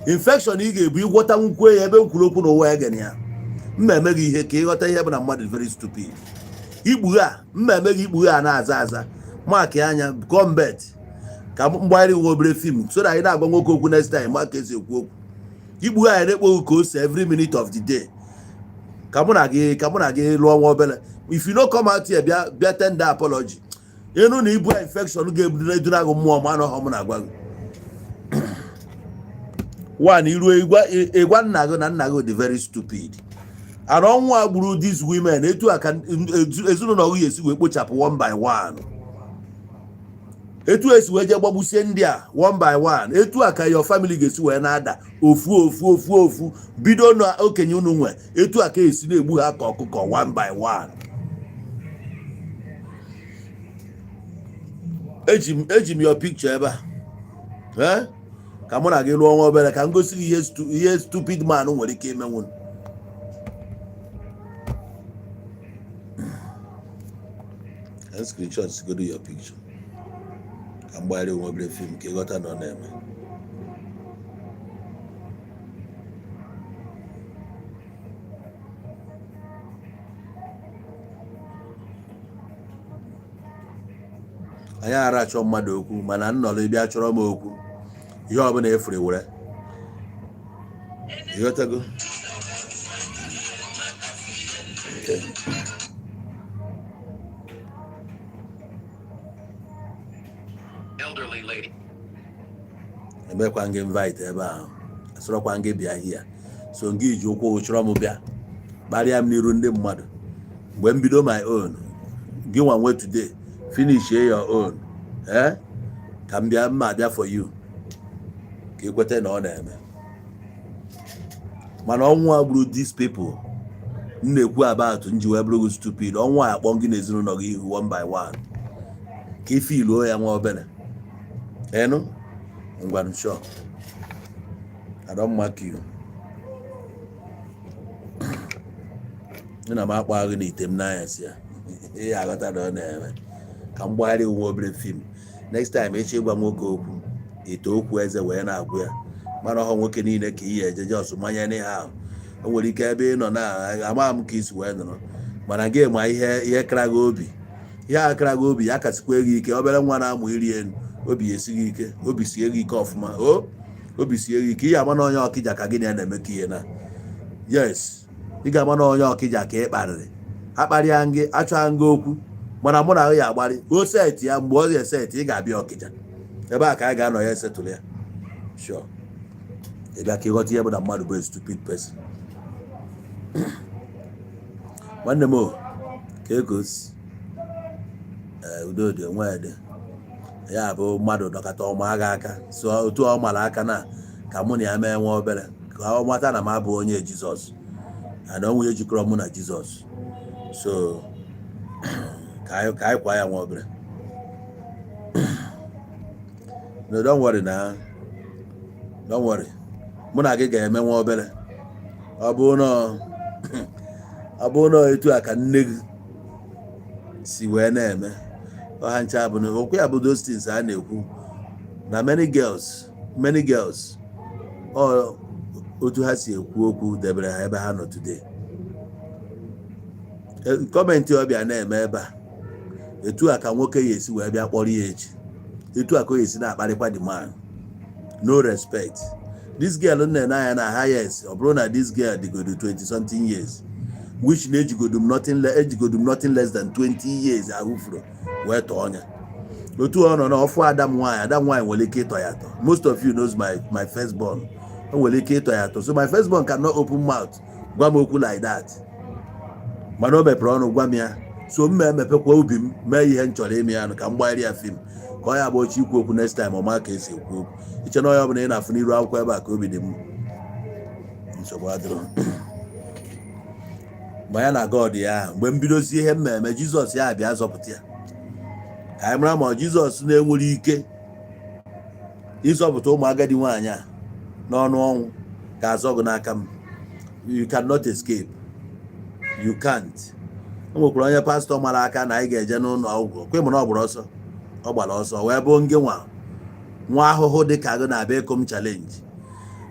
Infection ị ga-ebu ịgwọta nwukwe ya ebe m kwuru okwu n'ụwa egen ya. Mma eme gị ihe ka ịghọta ihe bụ na mmadụ very stupid. Ikpughe a mma eme gị, ikpughe a na-aza aza maki anya gọọmenti ka m mgbagharị nwe obere film so that anyị na-agwa nwoke okwu next time, ma ka esi ekwu okwu. Ikpughe anyị na-ekpoghi ka o si every minute of the day. Ka mụ na gị lụọ nwa obere. If you no come out here, bịa bịa tender apology, ịnụ na ibu infection ga-ebudo eduna gị mmụọ. Ma anọghọ m na-agwa gị one iruo ịgwa nna gị na nna gị dị very stupid and ọnwụ a gburu these women. Etu a ka ezinụlọ gị esi wee kpochapụ one by one. Etu esi wee jee gbagbusie ndị a one by one, etu a ka your family ga-esi wee na-ada ofu ofu ofu ofu, bido na okenye unu nwe. Etu a ka esi na-egbu ha ka ọkụkọ one by one. Eji m your picture ebe a. Eh? Ka mụ na gị lụọ nwa obere ka m gosi gị ihe stupid man nwere ike imenwu. Ka m screenshot godo your picture, ka m gbagharị onwe obere film ka ịghọta na ọ na-eme. Anyị ara achọ mmadụ okwu, mana nnọrọ ịbịa chọrọ m okwu, ihe ọbụla efere were ịghọtago. Okay. Elderly lady. Emekwa gị invite ebe ahụ, asọrọkwa gị bịa hia so ngị ji ụkwụ chọrọ m bịa kparịa m n'iru ndị mmadụ. Mgbe m bido my own, gị nwa nwe today, finish your own. Eh, ka m bịa mma abịa for you ka ị kweta na ọ na-eme. Mana ọnwụ a gburu these people m na-ekwu about nji wee bụrụ gị stupid, ọnwụ a akpọ gị na ezinụlọ gị ihu one by one ka ife iluo ya nwa obere. Enu ngwanụ, sure, I don't mark you. Na m akpọ gị n'ite m n'anya si ya ị aghọta na ọ na-eme. Ka m gbagharị nwa obere film. Next time echi ịgwa nwoke okwu, ite okwu eze wee na-agwụ ya. Mana ọhọ nwoke niile ka iyi eje jos manye n'ihe ahụ. O nwere ike ebe ị nọ na ama m ka isi wee nọrọ, mana gị ma ihe ihe kara gị obi, ihe a kara gị obi ya kasịkwa gị ike. Obere nwa na-amụ iri elu, obi esighị ike, obi sie gị ike ọfụma, o obi sie gị ike. Ihe ama na onye Ọkịja ka gị na ya na-emekọ ihe na yes, ị ga-ama na onye Ọkịja ka ị kparịrị. Akparịa gị, achọghị gị okwu, mana mụ na ya agbarị o set ya. Mgbe ọ ga-eset, ị ga-abịa Ọkịja. Ebe a ka anyị ga-anọ ya esetụlụ ya. Sure, ị bịa ka ịghọta ihe bụ na mmadụ bụ a stupid person. Nwanne m o, ka ego si udo dị onwe dị ya bụ mmadụ dọkata ọma agha aka. So otu ọ mara aka na ka mụ na ya mee nwa obere ka ọ mata na m abụ onye Jizọs and onwe jikọrọ mụ na Jizọs. So ka anyị kwa ya nwa obere. No, don't worry na, don't worry, mụ na gị ga-eme nwa obere. Ọ bụrụ na etu a ka nne gị si wee na-eme ọha ncha bụ na okwu ya bụ those things a na-ekwu na many girls ọ otu ha si ekwu okwu debere ha ebe ha nọ today. Comment ọbịa na-eme ebe a, etu a ka nwoke ya esi wee bịa kpọrọ ya echi, etu a ka o esi na-akparịkwa the man. No respect. This girl nne anya na highest, ọ bụrụ na this girl dịgodo 20 something years, which na ejigodu m nothing less than 20 years ahụfuru wee tọọ ọnya. Otu ọ nọ na ọfụ ada m nwaanyị, ada m nwaanyị nwere ike ịtọ ya atọ. Most of you knows my first born. O nwere ike ịtọ ya atọ. So my first born cannot open mouth gwa m okwu like that, mana o mepere ọnụ gwa m ya. So m ma emepekwa obi m mee ihe m chọrọ ime ya ka m gbanyere ya film ka ọ ya bụ oche ikwu okwu next time, ọ ma ka esi ekwu okwu. Iche na onye ọbụla ị na-afụ n'iru akwụkwọ ebe a ka obi dị m nsogbu adịrọ ma ya na God ya. Mgbe m bidozie ihe mmemme Jizọs ya bịa zọpụta ya, ka anyị mara ma Jizọs na-enwere ike ịzọpụta ụmụ agadi nwaanyị a n'ọnụ ọnwụ ga-azọ gị n'aka m. You cannot escape, you can't. O nwekwara onye pastọ mara aka na anyị ga-eje n'ụlọ ọgwụ kwe mụ na ọ gbara ọsọ, ọ gbara ọsọ wee bụ ngị nwa nwa ahụhụ dị ka gị na-abịa ịkụ m challenge.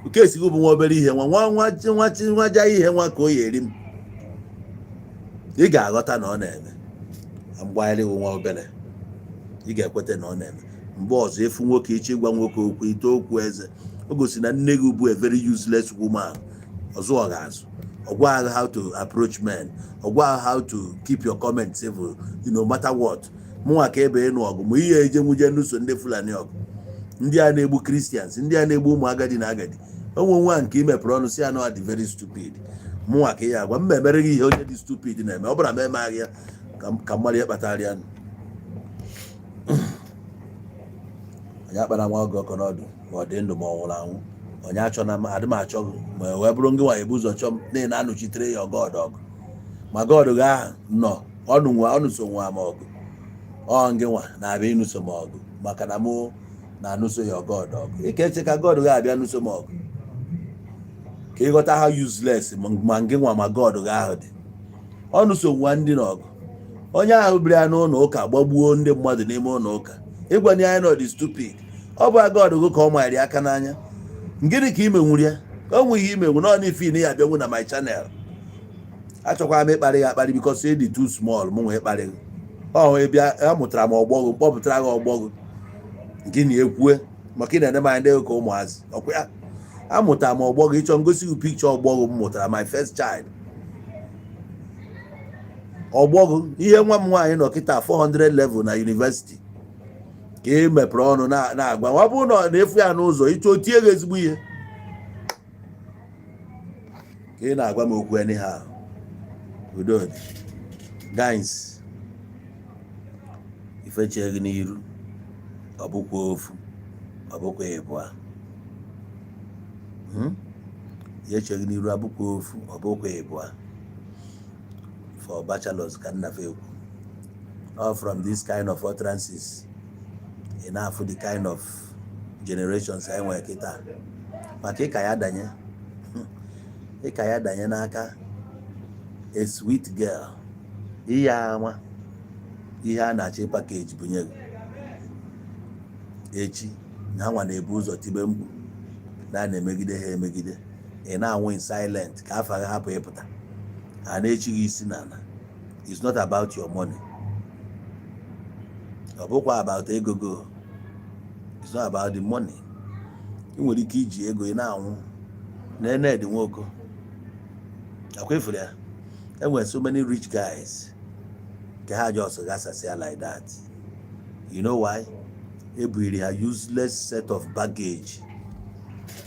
Nke esighị bụ nwa obere ihe, nwa nwa nwa nwa nwa ja ihe nwa ka o ya eri m. Ị ga-aghọta na ọ na-eme mgbagharị nwa obere. Ị ga-ekweta na ọ na-eme. Mgbe ọzọ efu nwoke ịchọ ịgwa nwoke okwu, ite okwu eze, o gosi na nne gị bụ a very useless woman. Ọzọ ọ ga-azụ ọ gwa gị how to approach men, ọ gwa gị how to keep your comment civil no matter what. Mụnwa ka ebe ịnụ ọgụ ma ihe eje nwuje nụso ndị Fulani ọgụ, ndị a na-egbu Christians, ndị a na-egbu ụmụ agadi na agadi. Onwe nwa nke i mepere ọnụ si ya na ọ dị very stupid. Mụnwa ka ya agwa m emere gị ihe onye dị stupid na-eme. Ọ bụrụ na m emeghị ya ka mmadụ ihe kpatara ya, onye akpara nwa oge ọkọ n'ọdụ, ma ọ dị ndụ ma ọ nwụrụ anwụ. Onye achọ na adị m achọ gị, ma wee bụrụ ngị nwa ebu ụzọ chọọ m n'ihi na anụchitere ya God ọgụ. Ma God gị ahụ nọ ọnụ nwa ọnụ so nwa m ọgụ. Ọ ngị nwa na-abịa ịnụso m ọgụ maka na mụ na-anụso ya God ọgụ. Ike eche ka God gị abịa nụso m ọgụ ka ịghọta ha useless. Ma ngị nwa ma God gị ahụ dị ọnụso nwa ndị n'ọgụ. Onye ahụ bịara n'ụlọ ụka gbagbuo ndị mmadụ n'ime ụlọ ụka, ịgwa na ya nọ dị stupid. Ọ bụ God gị ka ọ manyere aka n'anya. Gịnị ka imenwuru ya? O nweghị imenwu naanị ife na ya abịanwu na my channel. Achọkwara m ịkparị ya akparị because ị dị too small. Mụ nwee ịkparị gị ọ bịa amụtara m ọgbọ gị, mkpọpụtara gị ọgbọ gị gị na ekwue maka ị na-ene m anya ndị ka ụmụazị ọkwa ya. Amụtara m ọgbọ gị. Ịchọ ngosi gị picture ọgbọ gị m mụtara, my first child, ọgbọ gị. Ihe nwa m nwaanyị nọ kịta 400 level na university ka ị mepere ọnụ na-agwa. Ọ bụrụ na ọ na-efu ya n'ụzọ ịchọ tie gị ezigbo ihe ka ị na-agwa m okwu anyhow. Udo dị, guys. Ifechie gị n'iru, ọ bụkwa ofu, ọ bụkwa ịbụa. Ihe eche gị n'iru abụkwa ofu, ọ bụkwa ịbụa. For bachelors ka nna ekwu, all from this kind of utterances ị na-afụ the kind of generations anyị nwere kịta. Maka ịka ya danye n'aka a sweet girl, ihe ama ihe a na-achọ package bunye gị echi na nwa na-ebu ụzọ tibe mkpu na a na-emegide ha emegide. Ị na-anwụ in silent ka afa gị hapụ ịpụta ha na-echi gị isi n'ala. It's not about your money, ọ bụkwa about ego go. It's not about the money. Ị nwere ike iji ego ị na-anwụ na Ned Nwoko akwefuru ya. Enwere so many rich guys nke ha just gasasịa like that. You know why? Ebiri ha useless set of baggage,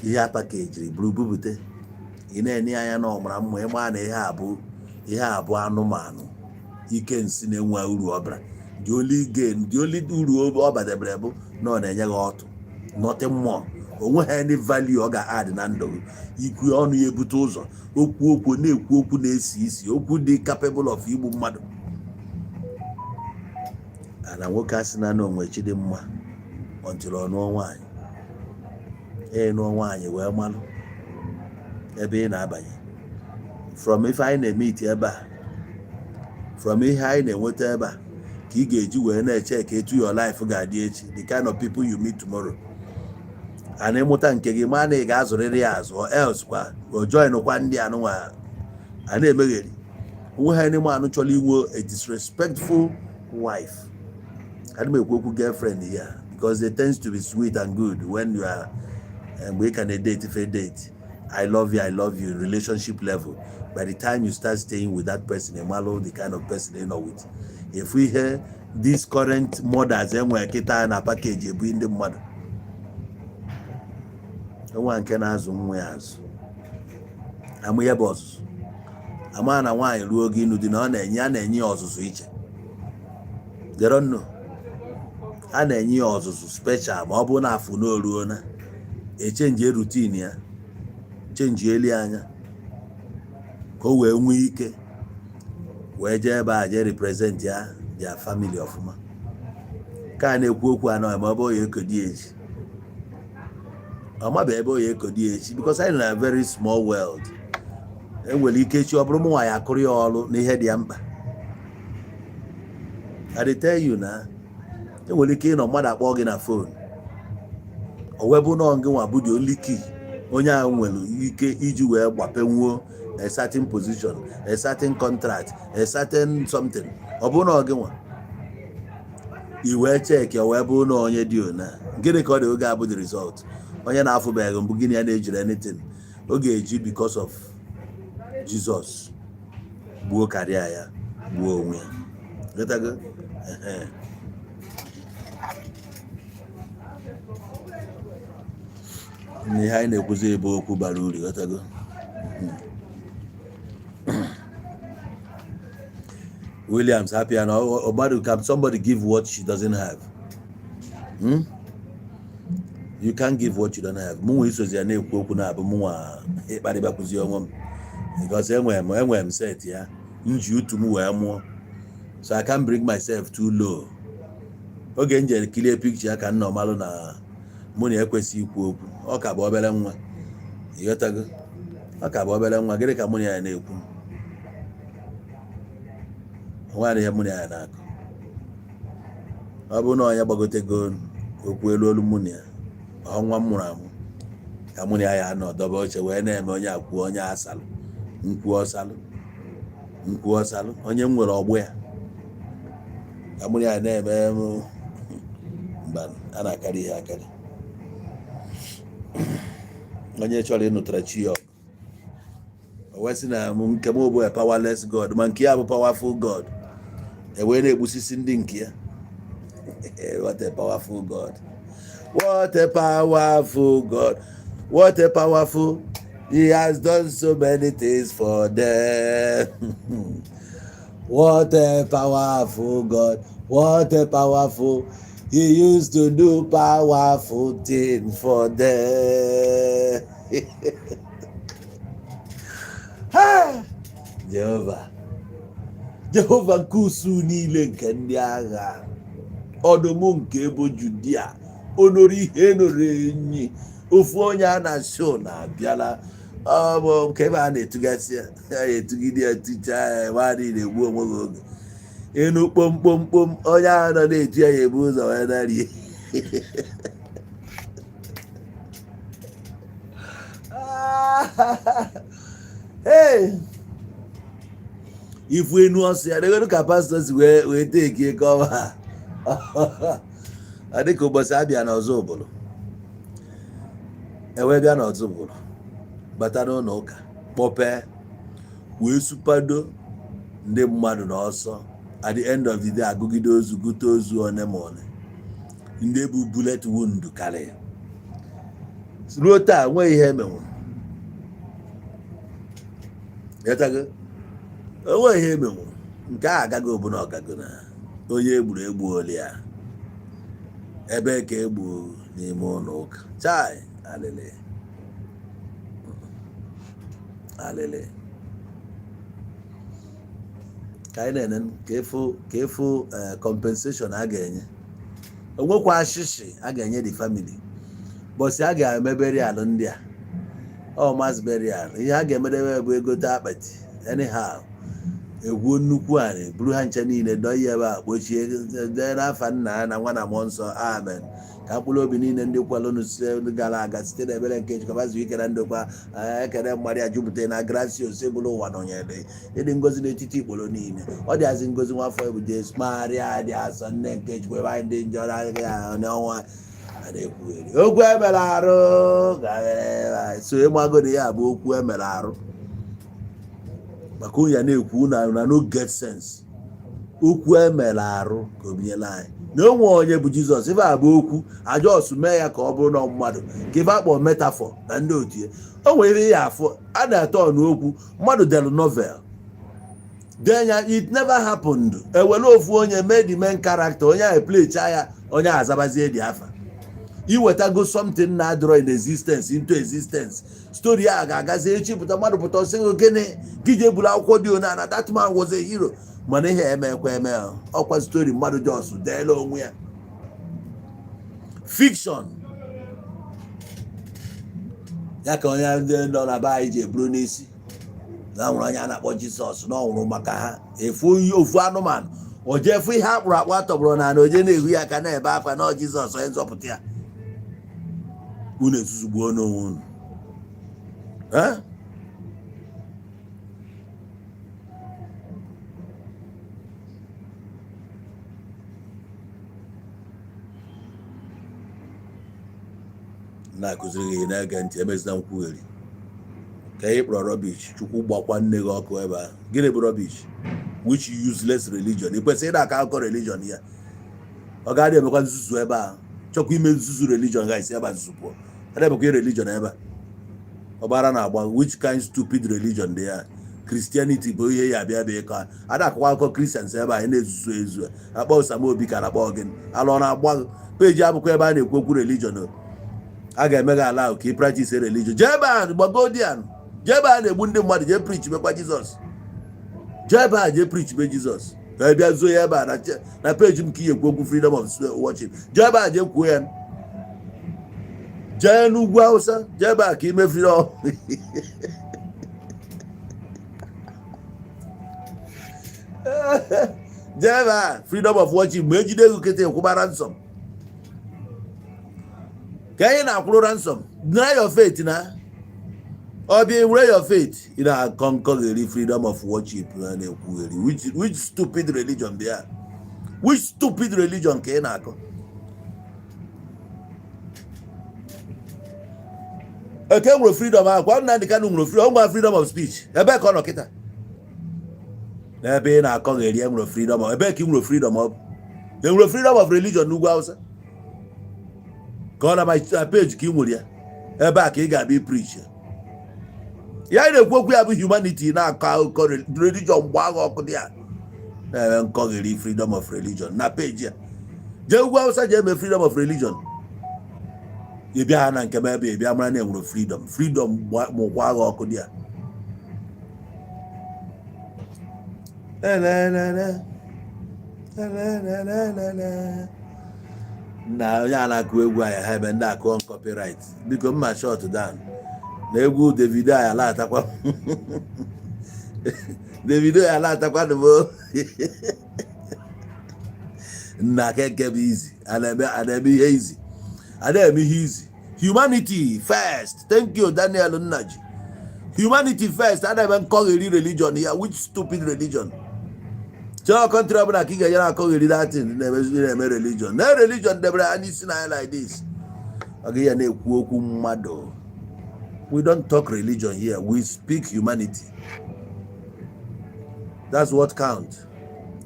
ihe a packageri buru bupụte. Ị na-enye anya na ọmara mma, ịma na ihe a bụ anụmanụ ike nsị na-enwe uru ọ bara. The only gain, the only uru ọ badebere bụ na ọ na-enye gị ọtụ, nothing more. Onweghị any value ọ ga-add na ndụ gị. Ikwu ọnụ ya ebute ụzọ okwu, okwu na-ekwu, okwu na-esi isi, okwu dị capable of igbu mmadụ. Ana nwoke asị na onwe Chidimma until ọ nụọ nwaanyị. Ee, nụọ nwaanyị wee malụ ebe ị na-abanye from ife anyị na-eme iti ebe a, from ihe anyị na-enweta ebe a, ka ị ga-eji wee na-eche ka etu your life ga-adị echi, the kind of people you meet tomorrow. And ịmụta nke gị, ma na ị ga-azụrịrị ya azụ, or else kwa o join kwa ndị anụnwa a na-emegheri onwe ha. Ndị anụ chọrọ inwe a disrespectful wife, adị m ekwu okwu girlfriend ya, because they tends to be sweet and good when you are, mgbe ị ka na-edate fe date, "I love you, I love you," relationship level. By the time you start staying with that person, ị malụ the kind of person ị nọ with. Efu ihe these current mothers enwere kịta na package ebu ndị mmadụ enwe nke na-azụ nwa ya azụ, amụ ihe bụ ọzụzụ. Ama na nwaanyị ruo oge ịnụ di na ọ na-enye, a na-enye ya ọzụzụ iche. They don't know. A na-enye ya ọzụzụ special ma ọ bụrụ na afụ na oruo na echange routine ya, change eli anya ka o wee nwee ike wee jee ebe a jee represent ya, their family ọfụma. Ka a na-ekwu okwu anọ ma ọ bụ ya ekodi echi, ọ mabe ebe ọ ya ekodi echi, because anyị nọ na very small world. Enwere ike echi ọ bụrụ mụ nwa ya akụrụ ya ọrụ n'ihe dị ya mkpa. I dey tell you na enwere ike ịnọ, mmadụ akpọ gị na phone, o wee bụ nọọ gị nwa bụ the only key onye ahụ nwere ike iji wee gbapenwuo a certain position, a certain contract, a certain something. Ọ bụ na ọ gị nwa i wee check, o wee bụ na onye dị ona gịnị ka ọ dị oge abụ the result. Onye na-afụbeghị mbụ, gịnị ya na-ejiri anything ọ ga-eji because of Jesus gbuo karịa ya, gbuo onwe ya. Ghọtago? Ehe. Ihe anyị na-ekwuzi bụ okwu bara uru. Ghọtago? Williams happy and mmadụ, can somebody give what she doesn't have? Hmm? You can't give what you don't have. Mụ nwa isozi ya na-ekwu okwu na-abụ mụ nwa ịkparịbakwuzi onwe m, because enwere m set ya m ji utu m wee mụọ, so I can't bring myself too low. Oge m jere kilie picture ya ka nna ọmalụ na mụ na ekwesị ikwu okwu. Ọ ka bụ obere nwa, ịghọtago? Ọ ka bụ obere nwa. Gịnị ka mụ na ya na-ekwu? Nwaanyị, ihe mụ na ya na-akọ, ọ bụrụ na onye gbagotego okwu elu olu, mụ na ya, ọnwa m mụrụ amụ ka mụ na ya ya nọ dọba oche wee na-eme onye akwuo, onye asalụ nkwuo, ọsalụ nkwuo, ọsalụ onye m nwere ọgbụ ya ka mụ na ya na-eme mba. A na-akarị ihe akarị. Onye chọrọ ịnụtara chi ya ọgụ, o wee sị na m nke m bụ a powerless God, ma nke ya bụ powerful God, e wee na-egbusisi ndị nke ya. What a powerful God, what a powerful God, what a powerful. He has done so many things for them. What a powerful God, what a powerful. He used to do powerful things for them. Ha! Jehova, Jehova nke usuu niile nke ndị agha, ọdụm nke ebo Judia, onoro ihe noro enyi ofu onye a na-asị na-abịala. Ọ bụ nke ebe a na-etugasị ya, ya etugide ya, tuchaa ya ebe a niile, egbu onwe gị oge ịnụ kpomkpomkpom. Onye ahụ nọ na-etu ya, ya ebu ụzọ wee narie. Hey! Ifu enu ọsọ ya dịgodu ka pastọ si wee tekie cover. Ọ dịka ụbọchị abịa n'ọzọ ụbụrụ, ewee bịa n'ọzọ ụbụrụ, bata n'ụlọ ụka, kpọpee wee supado ndị mmadụ n'ọsọ. At the end of the day, agụgide ozu, gụte ozu one ma one. Ndị bụ bullet wound karịa. Ruo taa, nweghị ihe emenwu. Ịghọtago? Onweghị ihe emenwu. Nke a agaghị obu na ọgago na onye egburu egbuola ya. Ebe ka egbu n'ime ụlọ ụka. Chai, alịlị, alịlị. Ka anyị na-ene ka efu compensation a ga-enye, onwekwa ashishi a ga-enye the family. Bọsị a ga-eme burial ndị a, ọ mass burial. Ihe a ga-emedebe bụ egote akpati anyhow, egwuo nnukwu anị, buru ha nche niile, dọọ ya ebe a, kpochie, dee n'afa Nna na Nwa na Mmụọ Nsọ, amen. Ka mkpụrụ obi niile ndị kwelụnụ site gara aga site n'ebere nke Chukwu zuo ike na ndokwa. Ekele mmadụ ya jupụta na gracia, bụrụ ụwa nọnyere ịdị ngozi n'etiti ikporo niile, ọ dịazị ngozi nwafọ ebu Jesu. Maria dị asọ, nne nke Chukwu, ebe anyị ndị njọ na-agaghị ahụ n'ọnwa a na-ekwugheri okwu emere arụ so. Ịmagodo ya bụ okwu emere arụ maka onye ya na-ekwu na no get sense. Okwu emere arụ ka o binyela anyị na onwe onye bụ Jizọs. Ife a bụ okwu ajọs mee ya ka ọ bụrụ na mmadụ ka ife akpọ metaphor na ndị otu ya. O nwere ihe ya afụ a na-atọ n'okwu mmadụ delu novel dee ya, it never happened. Ewere ofu onye mee the main character, onye ahụ playcha ya, onye azabazie dị afa. Iwetago something na adịrọ in existence into existence. Story a ga-agazi echi pụta, mmadụ pụta ọsị gị gịnị gị je buru akwụkwọ dị ona na that man was a hero. Mana ihe emekwa eme, ọkwa story mmadụ just deela onwe ya, fiction ya ka onye ndị nọ na be anyị ji eburu n'isi na nwere onye a na-akpọ Jizọs na ọ nwụrụ maka ha. Efu ofu anụmanụ o jee fụ ihe akpụrụ akpụ atọgbọrọ na ana, oje na-ehu ya aka, na-ebe akwa na ọ Jizọs onye nzọpụta ya. Unu ezuzugbuo n'onwe unu. Eh? Na-akụziri gị na-ege ntị, emezina nkwugheri ka ị kpọrọ rubbish. Chukwu gbakwa nne gị ọkụ ebe ahụ. Gịnị bụ rubbish? Which useless religion? Ị kwesịrị ịna-akọ akụkọ religion ya, ọ gaghị emekwa nzuzu ebe ahụ. Chọkwa ime nzuzu religion ga esi ebe a nzuzu pụọ. A na-emekwa religion ebe a ọgbara na-agba. Which kind stupid religion dị ya? Christianity bụ ihe ya abịa bịa ịkọ. A na-akọkwa akụkọ Christians ebe a na-ezuzu ezu akpọ Osama Obi ka na-akpọ gịnị ala ọ na-agba. Peji abụkwa ebe a na-ekwu okwu religion o. A ga-eme gị ala ahụ ka ị practice religion. Jee ebe a gbagodian, jee ebe a na-egbu ndị mmadụ, jee preach mekwa Jizọs. Jee ebe a jee preach be Jizọs, ka ị bịa zuo ya ebe a na peji m ka ihe ekwu okwu freedom of worship. Jee ebe a jee kwuo ya. Jee n'ugwu Hausa, jee ebe a ka ime freedom. Jee ebe a freedom of worship. Ma ejide ego kịta, ịkwụba ransom ka anyị na-akwụrụ ransom. Deny your faith na ọ bịa were your faith. Ị na-akọ nkọgheri freedom of worship na na-ekwugheri. Which stupid religion bịa? Which stupid religion ka ị na-akọ? Eke nwere freedom ahụ kwa Nnamdi Kanu nwere freedom, nwere freedom of speech. Ebe ka ọ nọ kịta n'ebe ị na-akọgheri? Enwere freedom of ebe ka ị nwere freedom of, enwere freedom of religion n'ugwu Hausa ka ọ na my page ka ị nwere ya. Ebe a ka ị ga-abịa preach ya. Anyị na-ekwu okwu ya bụ humanity. Na-akọ akụkọ religion mgbe agha ọkụ dị ya na-eme nkọgheri freedom of religion na page ya. Jee ugwu Hausa, jee mee freedom of religion. Ị bịa ha na nke m ebe ị bịa mara na enwere freedom. Freedom mụkwa agha ọkụ dị ya. Elelele, elelelelele. Na onye a na-akụ egwu anyị ha ebe ndị akụọ copyright, biko mma shut down na egwu Davido anyị alatakwa. Davido ya alatakwa nụmo nna keke bụ izi a na-eme ihe izi a na-eme ihe izi. Humanity first. Thank you, Daniel Nnaji. Humanity first. A na-eme nkọgheri religion ya. Which stupid religion? Chọọ country ọbụla ka ị ga-enyere akọgheri datin na-eme religion na religion debere ha n'isi na anyị like this. Ọ gaghị ya na-ekwu okwu mmadụ. We don't talk religion here, we speak humanity. That's what count.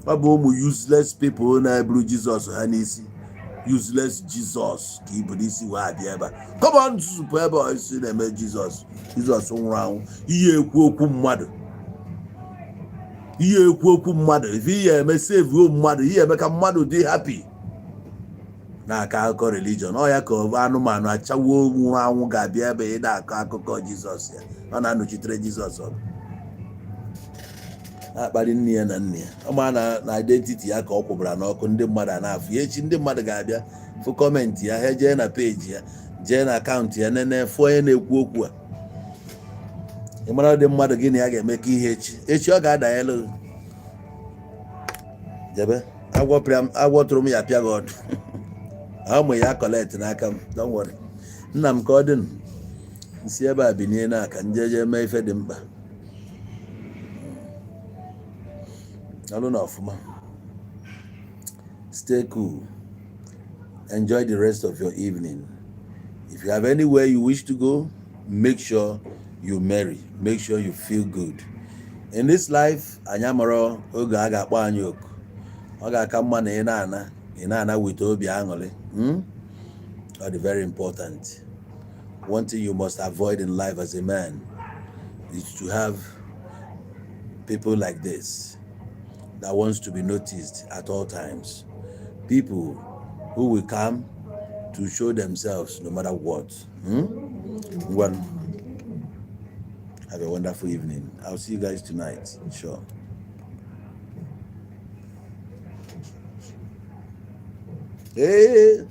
Ọ bụ ụmụ useless people na-eburu Jizọs ha n'isi. Useless Jesus ka ibu n'isi wee abịa ebe a. Come on, zupụ ebe a isi na-eme Jizọs. Jizọs nwụrụ anwụ. Ihe ekwu okwu mmadụ, ihe ekwu okwu mmadụ, ife ihe eme sevuo mmadụ, ihe eme ka mmadụ dị happy na-akọ akụkọ religion. Ọ ya ka anụmanụ achawo nwụrụ anwụ ga-abịa ebe ị na-akọ akụkọ Jizọs ya. Ọ na-anọchitere Jizọs ọgụ, na-akparị nne ya na nne ya. Ọ ma na identity ya ka ọ kwụbara n'ọkụ. Ndị mmadụ a na-afụ ya. Echi ndị mmadụ ga-abịa fụ comment ya, ha jee na peji ya, jee na account ya, nene, fụ onye na-ekwu okwu a. Ị mara ụdị mmadụ gị na ya ga-emekọ ihe echi. Echi ọ ga-adanyelu jebe agwọ pịa m, agwọ tụrụ m ya pịa gị ọdụ. Ụmụ ya collect n'aka m. Don't worry, nna m, ka ọ dị nsi ebe a binie na aka njeje mee ife dị mkpa. Ọlụ na ọfụma. Stay cool, enjoy the rest of your evening. If you have anywhere you wish to go, make sure you merry, make sure you feel good in this life. Anyị amara oge a ga-akpọ anyị oku. Ọ ga-aka mma na ị na-ana, ị na-ana with obi aṅụrị. Ọ dị very important. One thing you must avoid in life as a man is to have people like this that wants to be noticed at all times, people who will come to show themselves no matter what. One, have a wonderful evening. I'll see you guys tonight, sure. Hey.